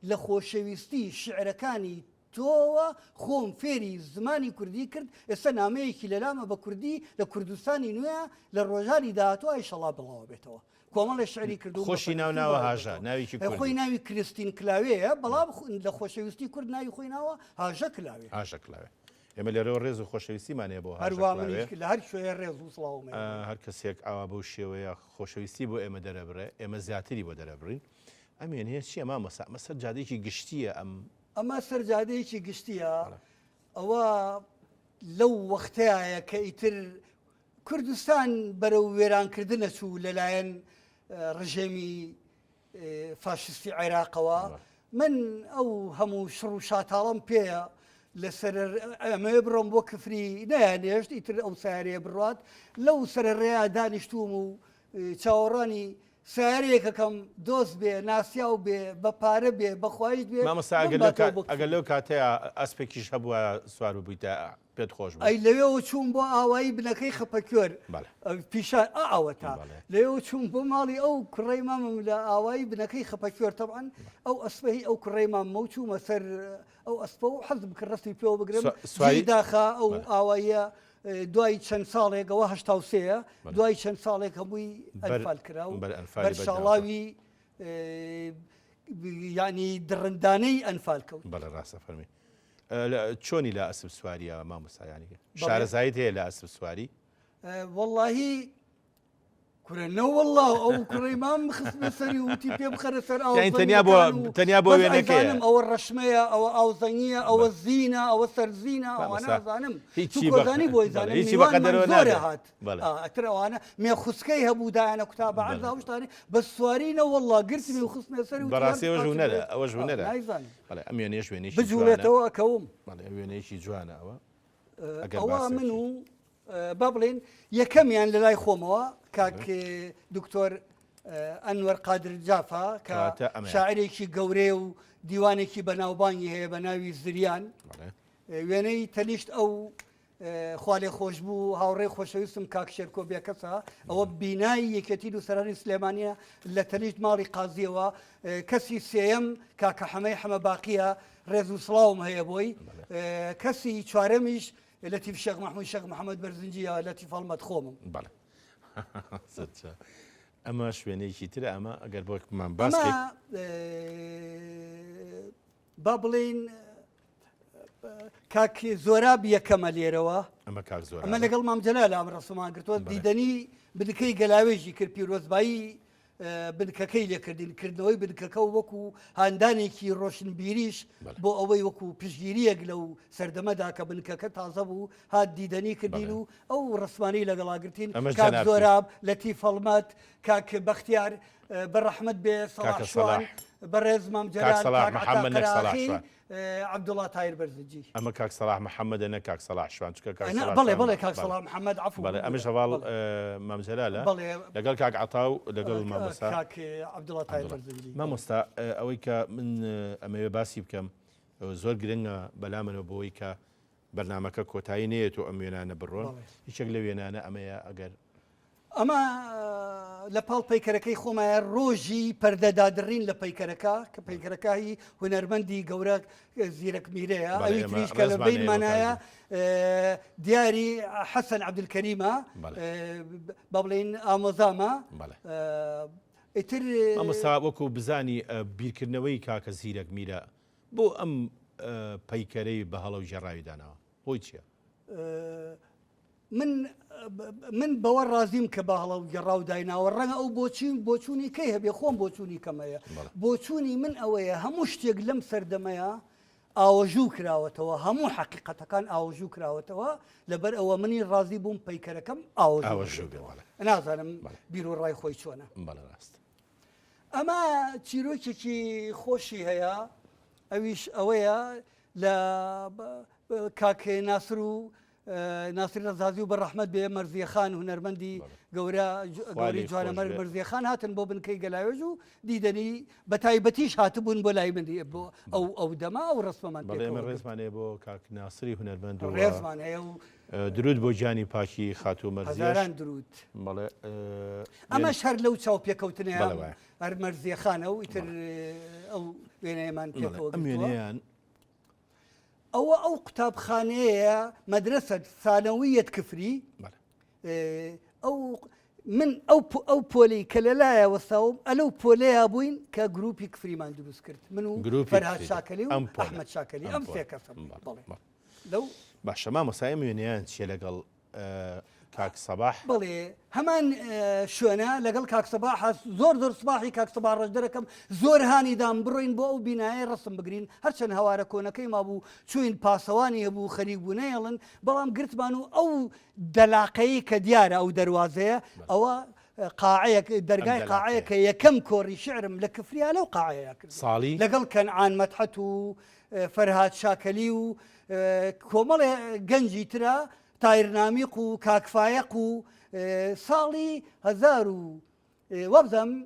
لە خۆشەویستی شعرەکانی تۆوە خۆم فێری زمانی کوردی کرد ئێستا نامەیەکی لەلامە بە کوردی لە کوردستانی نوێ لە ڕۆژانی داهاتوو ئیشەڵا بڵاوە بێتەوە کۆمەڵێ شعری کردو خۆشی ناو ناوە هاژە ناوێکی خۆی ناوی کریستین کلاوێیە بەڵام لە خۆشەویستی کورد ناوی خۆی ناوە هاژە کلاوێ هاژە کلاوێ ئێمە لێرەوە ڕێز و خۆشەویستیمان هەیە بۆ هاژە هەروا کلاوێ. منیش لە هەر کوێیە ڕێز و سڵاوم هەیە بۆی. هەر کەسێک ئاوا بەو شێوەیە خۆشەویستی بۆ ئێمە دەرەبڕێ، ئێمە زیاتری بۆ دەرەبڕین. ئەم وێنەیە چییە مامۆستا؟ ئەمە سەر جادەیەکی گشتییە ئەم. ئەمە سەر جادەیەکی گشتییە. ئەوە لەو وەختەیایە کە ئیتر کوردستان بەرەو وێرانکردن ئەچوو لەلایەن ڕژێمی فاشستی عێراقەوە من ئەو هەموو شڕ و شاتاڵم پێیە لەسەر ئەمەوێ بڕۆم بۆ کفری نەیانێشت ئیتر ئەو سیارەیە بڕات لەو سەر ڕێیا دانیشتوم و چاوەڕانی سیارەیەکەکەم دۆست بێ ناسیاو بێ بە پارە بێ بەخوایش بێ مامۆستا ئەگەر لەو کاتەیە ئەسپێکیش هەبووە سوار ببوویتە پێت خۆش بوو. ئەی لەوێوە چووم بۆ ئاوایی بنەکەی خەپەکوێر پیشان ئا ئەوەتا لەوێوە چووم بۆ ماڵی ئەو کوڕەی مامم لە ئاوایی بنەکەی خەپەکوێر تەبعەن ئەو ئەسپە هی ئەو کوڕەی ماممە و چوومە سەر ئەو ئەسپە و حەزم کرد ڕەسمی پێوە بگرم جێی داخە ئەو ئاواییە دوای چەند ساڵێک ئەوە 83 دوای چەند ساڵێک هەمووی ئەنفال کرا و بەر شاڵاوی یعنی دڕندانەی ئەنفال کەوت. بەڵێ ڕاستە فەرمی. چۆنی لە ئەسپ سواریە مامۆستا یانی شارەزاییت هەیە لە ئەسپ سواری؟ وەڵاهی کورە نەوەڵا ئەو کوڕەی مام خستمە سەری وتی پێ بخەرە سەر ئاو یانی تەنیا بۆ تەنیا بۆ وێنەکەیە ئەوە ڕەشمەیە ئەوە ئاوزەنگیە ئەوە زینە ئەوە سەرزینە ئەوانە زانم هیچی بەزانی بۆی زانم هیچی بەقەدەرەوە زۆرە هات ئەتر ئەوانە مێخوسکەی هەبوو دایانە کوتا بە عەرزا ئەو شتانەی بە سواری نەوەڵا گرتمی و خستمە سەری وتی بەڕاستی ئەوەش هونەرە ئەوەش هونەرە نایزانم بەڵێ ئەم وێنەیەش وێنەیەکی جوانە. بجوڵێتەوە ئەکەوم. بەڵێ ئەم وێنەیەکی جوانە ئەوە. ئەگەر ئەوە باسێکی. من و با بڵێین یەکەمیان لە لای خۆمەوە کاک دکتۆر ئەنوەر قادر جافا کە کەواتە ئەمەیە. شاعرێکی گەورەیە و دیوانێکی بەناوبانگی هەیە بە ناوی زریان. بەڵێ. وێنەی تەنیشت ئەو خوالێخۆشبوو هاوڕێی خۆشەویستم کاک شێرکۆ بێکەسە، ئەوە بینای یەکێتی نووسەرانی سلێمانییە لە تەنیشت ماڵی قازییەوە، کەسی سێیەم کاکە حەمەی حەمە باقییە، ڕێز و سڵاوم هەیە بۆی، کەسی چوارەمیش لەتیف شێخ مەحموود شێخ محەمەد بەرزنجییە، لەتیف هەڵمەت خۆمم. بەڵێ. سەرچە. ئەمە شوێنێکی ترە ئەمە ئەگەر بۆمان باس بکەیت. با بڵێین کاک زۆراب یەکەمە لێرەوە ئەمە کاک زۆر ئەمە لەگەڵ مام جەلال ئەم ڕسومان گرتووە دیدەنی بنکەی گەلاوێژی کرد پیرۆزبایی بنکەکەی لێکردین کردنەوەی بنکەکە و وەکو هاندانێکی ڕۆشنبیریش بۆ ئەوەی وەکو پشگیریەک لەو سەردەمەدا کە بنکەکە تازە بوو هات دیدەنی کردین و ئەو ڕسمانی لەگەڵاگرتین کاک زۆراب لەتیف هەڵمەت کاک بەختیار بە ڕەحمەت بێ سەڵاح شوان بەڕێز مام جەلال سەڵاح محەممەد نەک سەڵاح شوان عەبدوڵا تایر بەرزنجی. ئەمە کاک سەڵاح محەممەدە نەک کاک سەڵاح شوان چونکە کاک سەڵاح بەڵێ بەڵێ کاک سەڵاح محەممەد عەفو بەڵێ ئەمەش هەڤاڵ مام جەلالە لەگەڵ کاک عەتا و لەگەڵ مامۆستا کاک عەبدوڵا تایر بەرزنجی. مامۆستا ئەوەی کە من ئەمەوێ باسی بکەم زۆر گرنگە بەلامەوە بۆی کە بەرنامەکە کۆتایی نەیەت و ئەم وێنانە بڕۆن یەکێک لە وێنانە ئەمەیە ئەگەر ئەمە لە پاڵ پەیکەرەکەی خۆمایە ڕۆژی پەردەدادڕین لە پەیکەرەکە کە پەیکەرەکە هی هونەرمەندی گەورە زیرەک میرەیە ئەوی تریش کە لە بینمانایە دیاری حەسەن عەبدولکەریمە با بڵێین ئامۆزامە ئیتر مامۆستا وەکو بزانی بیرکردنەوەی کاکە زیرەک میرە بۆ ئەم پەیکەرەی بە هەڵە و گێڕاوی داناوە هۆی چییە؟ من من بەوە ڕازیم کە بە هەڵە و گەڕاو دایناوە ڕەنگە ئەو بۆچی بۆچوونی کەی هەبێ خۆم بۆچوونی کەم هەیە بۆچوونی من ئەوەیە هەموو شتێک لەم سەردەمەیە ئاوەژوو کراوەتەوە هەموو حەقیقەتەکان ئاوەژوو کراوەتەوە لەبەر ئەوە منی ڕازی بووم پەیکەرەکەم ئاوەژوو نازانم بیر و ڕای خۆی چۆنە ڕاست ئەمە چیرۆکێکی خۆشی هەیە ئەویش ئەوەیە لە کاک ناسر و ناسری ڕەزازی و بە ڕەحمەت بێ مەرزیە خان هونەرمەندی گەورە گەوری جوانەمەرگ مەرزیە خان هاتن بۆ بنکەی گەلاوێژ و دیدەنی بە تایبەتیش هاتبوون بۆ لای من بۆ ئەو ئەو دەما ئەو ڕسمەمان بەڵێ ڕێزمان هەیە بۆ کاک ناسری هونەرمەند و ڕێزمان هەیە و درود بۆ گیانی پاکی خاتوو مەرزیەش هەزاران درود بەڵێ ئەمەش هەر لەو چاوپێکەوتنەیە هەر مەرزیە خانە و ئیتر ئەو وێنەیەمان پێکەوە ئەم وێنەیان ئەوە ئەو قوتابخانەیە مەدرەسە ثانەویەت کفری ئەو من ئەو ئەو پۆلی کە لەلایە وەستاوم ئەلەو پۆلەیە بووین کە گروپی کفریمان دروست کرد من و فەرهاد شاکەلی و ئەحمەد شاکەلی ئەم سێ کەسم بەڵێ لەو باشە مامۆستا ئەم وێنەیان چیە لەگەڵ کاک سەباح؟ بەڵێ هەمان شوێنە لەگەڵ کاک سەباح هەست زۆر زۆر سپاحی کاک سەباح ڕەش دەرەکەم زۆر هانی دام بڕۆین بۆ ئەو بینایە ڕسم بگرین هەرچەند هەوارە کۆنەکەی مابوو چوین پاسەوانی هەبوو خەریک بوو نەیەڵن بەڵام گرتمان و ئەو دەلاقەیە کە دیارە ئەو دەروازەیە ئەوە قاعەیەک دەرگای قاعەیەکە یەکەم کۆڕی شعرم لە کفریا لەو قاعەیە کرد ساڵی لەگەڵ کەنعان مەدحەت و فەرهاد شاکەلی و کۆمەڵێ گەنجی ترە تایر نامیق و کاک فایەق و ساڵی هەزار و وابزانم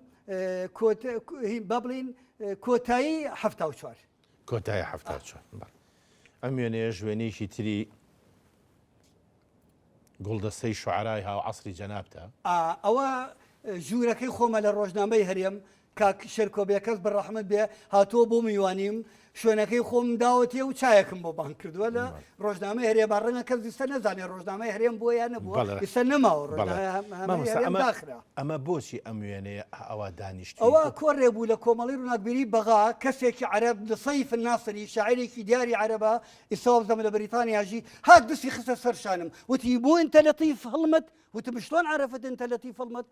با بڵین کۆتایی 74 کۆتایی 74 ئەم وێنەیەش وێنەیەکی تری گوڵدەستەی شوعەرای هاو عەسری جەنابتە. ئەوە ژوورەکەی خۆمە لە ڕۆژنامەی هەرێم کاک شێرکۆ بێکەس بە ڕەحمەت بێ هاتووە بۆ میوانیم شوێنەکەی خۆم داوەتێ و چایەکم بۆ بانگ کردووە لە ڕۆژنامەی هەرێم ڕەنگە کەس ئیستا نەزانێ ڕۆژنامەی هەرێم بووە یا نەبووە ئیستا نەماوە ڕۆژنامەی هەرێم داخرا. ئەمە بۆچی ئەم وێنەیە ئەوا دانیشتووی؟ ئەوە کۆڕێ بوو لە کۆمەڵەی ڕووناکبیری بەغا کەسێکی عەرەب نسەیف ناسری شاعیرێکی دیاری عەرەبە ئیستا وابزانم لە بەریتانیا ژی هات دەستی خستە سەر شانم وتی بۆ انت لەتیف هەڵمەت وتم شلۆن عرفت انت لەتیف هەڵمەت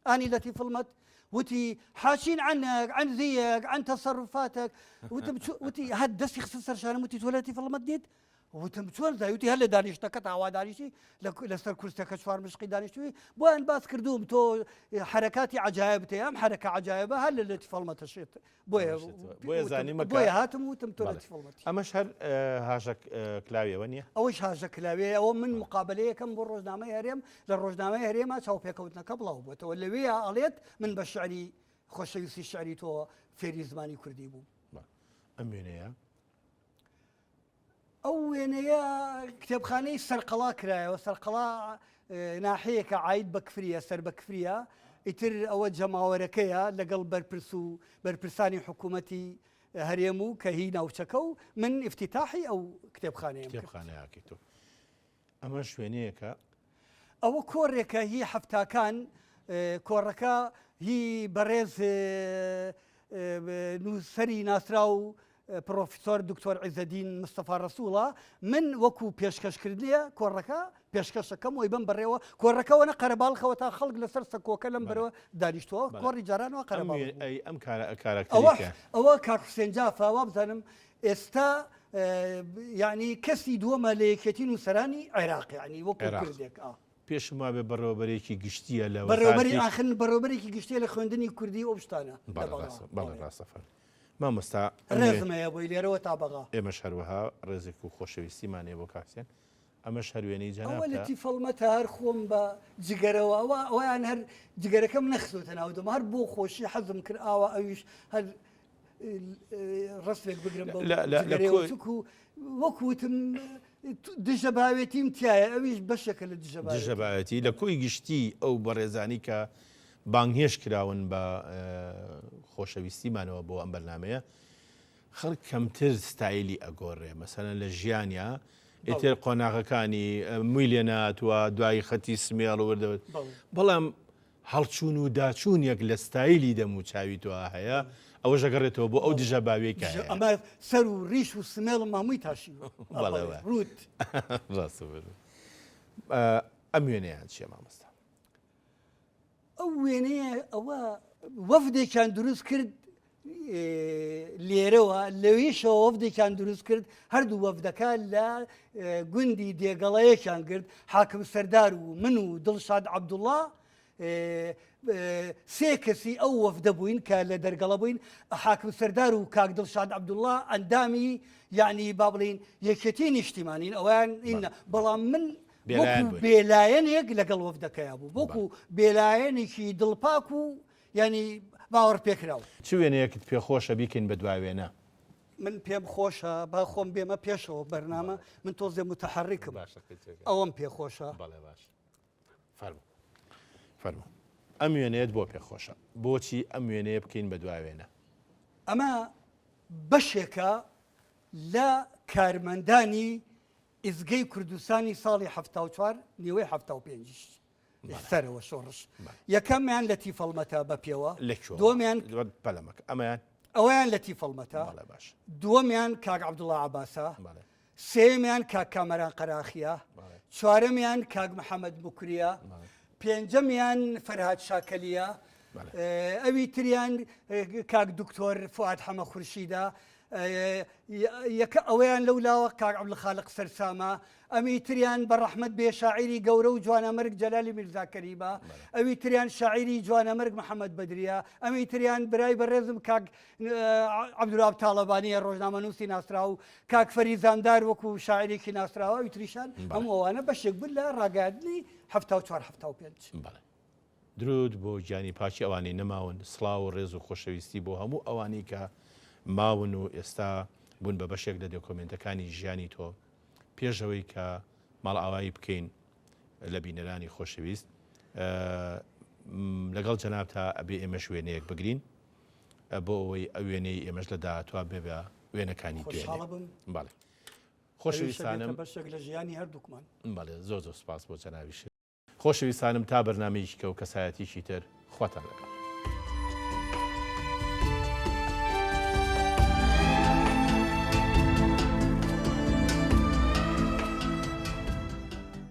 ئانی لەتیف هەڵمەت وتی حاچین عنك عن زيك عن تصرفاتك وتم وتی هات دەستی خستە سەر شانم وتی تۆ لەتیف هەڵمەت نیت وتم چۆن زای وتی هەر لە دانیشتەکەت ئاوا دانیشتی لەسەر کورسەکە چوار مشقی دانیشتوی بۆیان باس کردووم تۆ حرەکاتی عجایبتێ ئەم حرەکە عجایبە هەر لە لەتیف هەڵمەتە شێت بۆیە بۆیە زانیمە بۆیە هاتم وتم تۆ لەتیف هەڵمەتی ئەمەش هەر هاژە کلاویەوە نییە ئەوەش هاژە کلاویە ئەوە من مقابلەیەکەم بۆ ڕۆژنامەی هەرێم لە ڕۆژنامەی هەرێما چاوپێکەوتنەکە بڵاو بووەتەوە لەوێیا ئەڵێت من بە شعری خۆشەویستی شعری تۆ فێری زمانی کوردی بووم ئەم وێنەیە ئەو وێنەیە کتێبخانەی سەرقەڵا کرایەوە، سەرقەڵا ناحەیەکە عاید بە کفریە، سەر بە کفریە، ئیتر ئەوە جەماوەرەکەیە لەگەڵ بەرپرس و بەرپرسانی حکوومەتی هەرێم و کە هی ناوچەکە و من ئیفتیتاحی ئەو کتێبخانەیەم کرد. کتێبخانەیەکەی تۆ. ئەمەش وێنەیەکە. ئەوە کۆڕێکە هی حەفتاکان، کۆڕەکە هی بەڕێز نووسەری ناسراو پڕۆفیسۆر دکتۆر عیزەدین مستەفا ڕەسوڵە، من وەکو پێشکەشکردنێ کۆڕەکە پێشکەشەکەم وەی بم بەڕێوە کۆڕەکەوە نە قەرەباڵخەوە تا خەڵک لەسەر سەکۆکە لەم بەرەوە دانیشتووە کۆڕی جارانەوە قەرەباڵخ بوو. ئەی ئەم کارەکتەری کێ؟ ئەوە کاک حوسێن جافە وابزانم ئێستا یعنی کەسی دووەمە لە یەکێتی نووسەرانی عێراق یعنی وەکو کوردێک ئا. پێشم وابێ بەڕێوەبەرێکی گشتییە لە بەڕێوەبەری ئاخن بەڕێوەبەرێکی گشتیە لە خوێندنی کوردی ئەو شتانە. بەڵێ ڕاستە فەرموو. مامۆستا ڕێزم هەیە بۆی لێرەوە تا بەغا. ئێمەش هەروەها ڕێزێک و خۆشەویستیمان هەیە بۆ کاک حسێن. ئەمەش هەر وێنەی جەنابتە. ئەوە لەتیف هەڵمەتە هەر خۆم بە جگەرەوە ئەوە ئەویان هەر جگەرەکەم نەخستۆتە ناو دەم هەر بۆ خۆشی حەزم کرد ئاوا ئەویش هەر ڕسمێک بگرم بەو جگەرەیەوە چونکو وەکو وتم دژە باوێتیم تایە ئەویش بەشێکە لە دژە دژە باوێتی لە کۆی گشتی ئەو بەڕێزانی کە بانگهێشت کراون بە خۆشەویستیمانەوە بۆ ئەم بەرنمەیە خەڵک کەمتر ستایلی ئەگۆڕێ مەسەلەن لە ژیانیا ئیتر قۆناغەکانی مووی لێ ناتوە دوایی خەتی سمێڵ وردە بەڵام هەڵچوون و داچوونێک لە ستایلی دەم و چاوی تۆ هەیە ئەوە ژەگەڕێتەوە بۆ ئەو دژە باوێک ئەمە سەر و ڕیش و سمێڵ مامووی تاشی ڕوت ئەم وێنەیان چیە مامۆستا؟ ئەو وێنەیە ئەوە وەفدێکیان دروست کرد لێرەوە لەویشەوە وەفدێکیان دروست کرد هەردوو وەفدەکە لە گوندی دێگەڵەیەکیان گرت حاکم سەردار و من و دڵشاد عەبدوڵڵا سێ کەسی ئەو وەفدە بووین کە لە دەرگەڵە بووین حاکم سەردار و کاک دڵشاد عەبدوڵڵا ئەندامی یعنی با بڵین یەکێتی نیشتیمانین ئەویان بەڵام من وەکو بێلایەنێک لەگەڵ وەفدەکەیا بوو وەکو بێلایەنێکی دڵپاک و یانی باوەڕ پێکراو. چ وێنەیەکت پێ خۆشە بیکەین بە دوا وێنە؟ من پێم خۆشە با خۆم بێمە پێشەوە بەرنامە من تۆزێ متحرکم ئەوەم پێ خۆشە. بەڵێ باش فەرموو فەرموو ئەم وێنەیەت بۆ پێ خۆشە بۆچی ئەم وێنەیە بکەین بە دوا وێنە؟ ئەمە بەشێکە لە کارمەندانی ئیزگەی کوردستانی ساڵی 74 نیوەی 75 سەرەوە شۆڕش یەکەمیان لە تیفەڵمەتە بە پێوە دومیان پەلەمەکە ئەمەیان ئەویان لە تیفەڵمەتە دووەمیان کاک عبدوڵە عباسە سێمیان کاک کامەران قەراخیە چوارەمیان کاک محەممەد بکریە پێنجەمیان فەرهاد شاکەلیە ئەوی تریان کاک دکتۆر فواد حەمە خورشیدە یەکە ئەوەیان لەو لاوە کاک عەبدولخالق سەرسامە، ئەمی تریان بە ڕەحمەت بێ شاعیری گەورە و جوانەمەرگ جەلالی میرزا کەریمە، ئەوی تریان شاعیری جوانەمەرگ محەمەد بەدریە، ئەمی تریان برای بەڕێزم کاک عەبدولوهاب تاڵەبانیە ڕۆژنامەنووسی ناسراو، کاک فەریزامدار وەکو شاعیرێکی ناسراوە، ئەوی تریشان هەموو ئەوانە بەشێک بوون لە ڕاگەیاندنی 74 75. بەڵێ. درود بۆ گیانی پاکی ئەوانەی نەماون، سڵاو و ڕێز و خۆشەویستی بۆ هەموو ئەوانەی کە ماون و ئێستا بوون بە بەشێک لە دۆکۆمێنتەکانی ژیانی تۆ. پێش ئەوەی کە ماڵئاوایی بکەین لە بینەرانی خۆشەویست، لەگەڵ جەنابتا ئەبێ ئێمەش وێنەیەک بگرین بۆ ئەوەی ئەو وێنەی ئێمەش لە داهاتووا بێ بە وێنەکانی دوێنێ. بەڵێ. خۆشەویستانم. بەشێک لە ژیانی هەردووکمان. بەڵێ زۆر زۆر سوپاس بۆ جەنابیشت. خۆشەویستانم تا بەرنامەیەکی کە و کەسایەتیەکی تر خواتان لەگەڵ.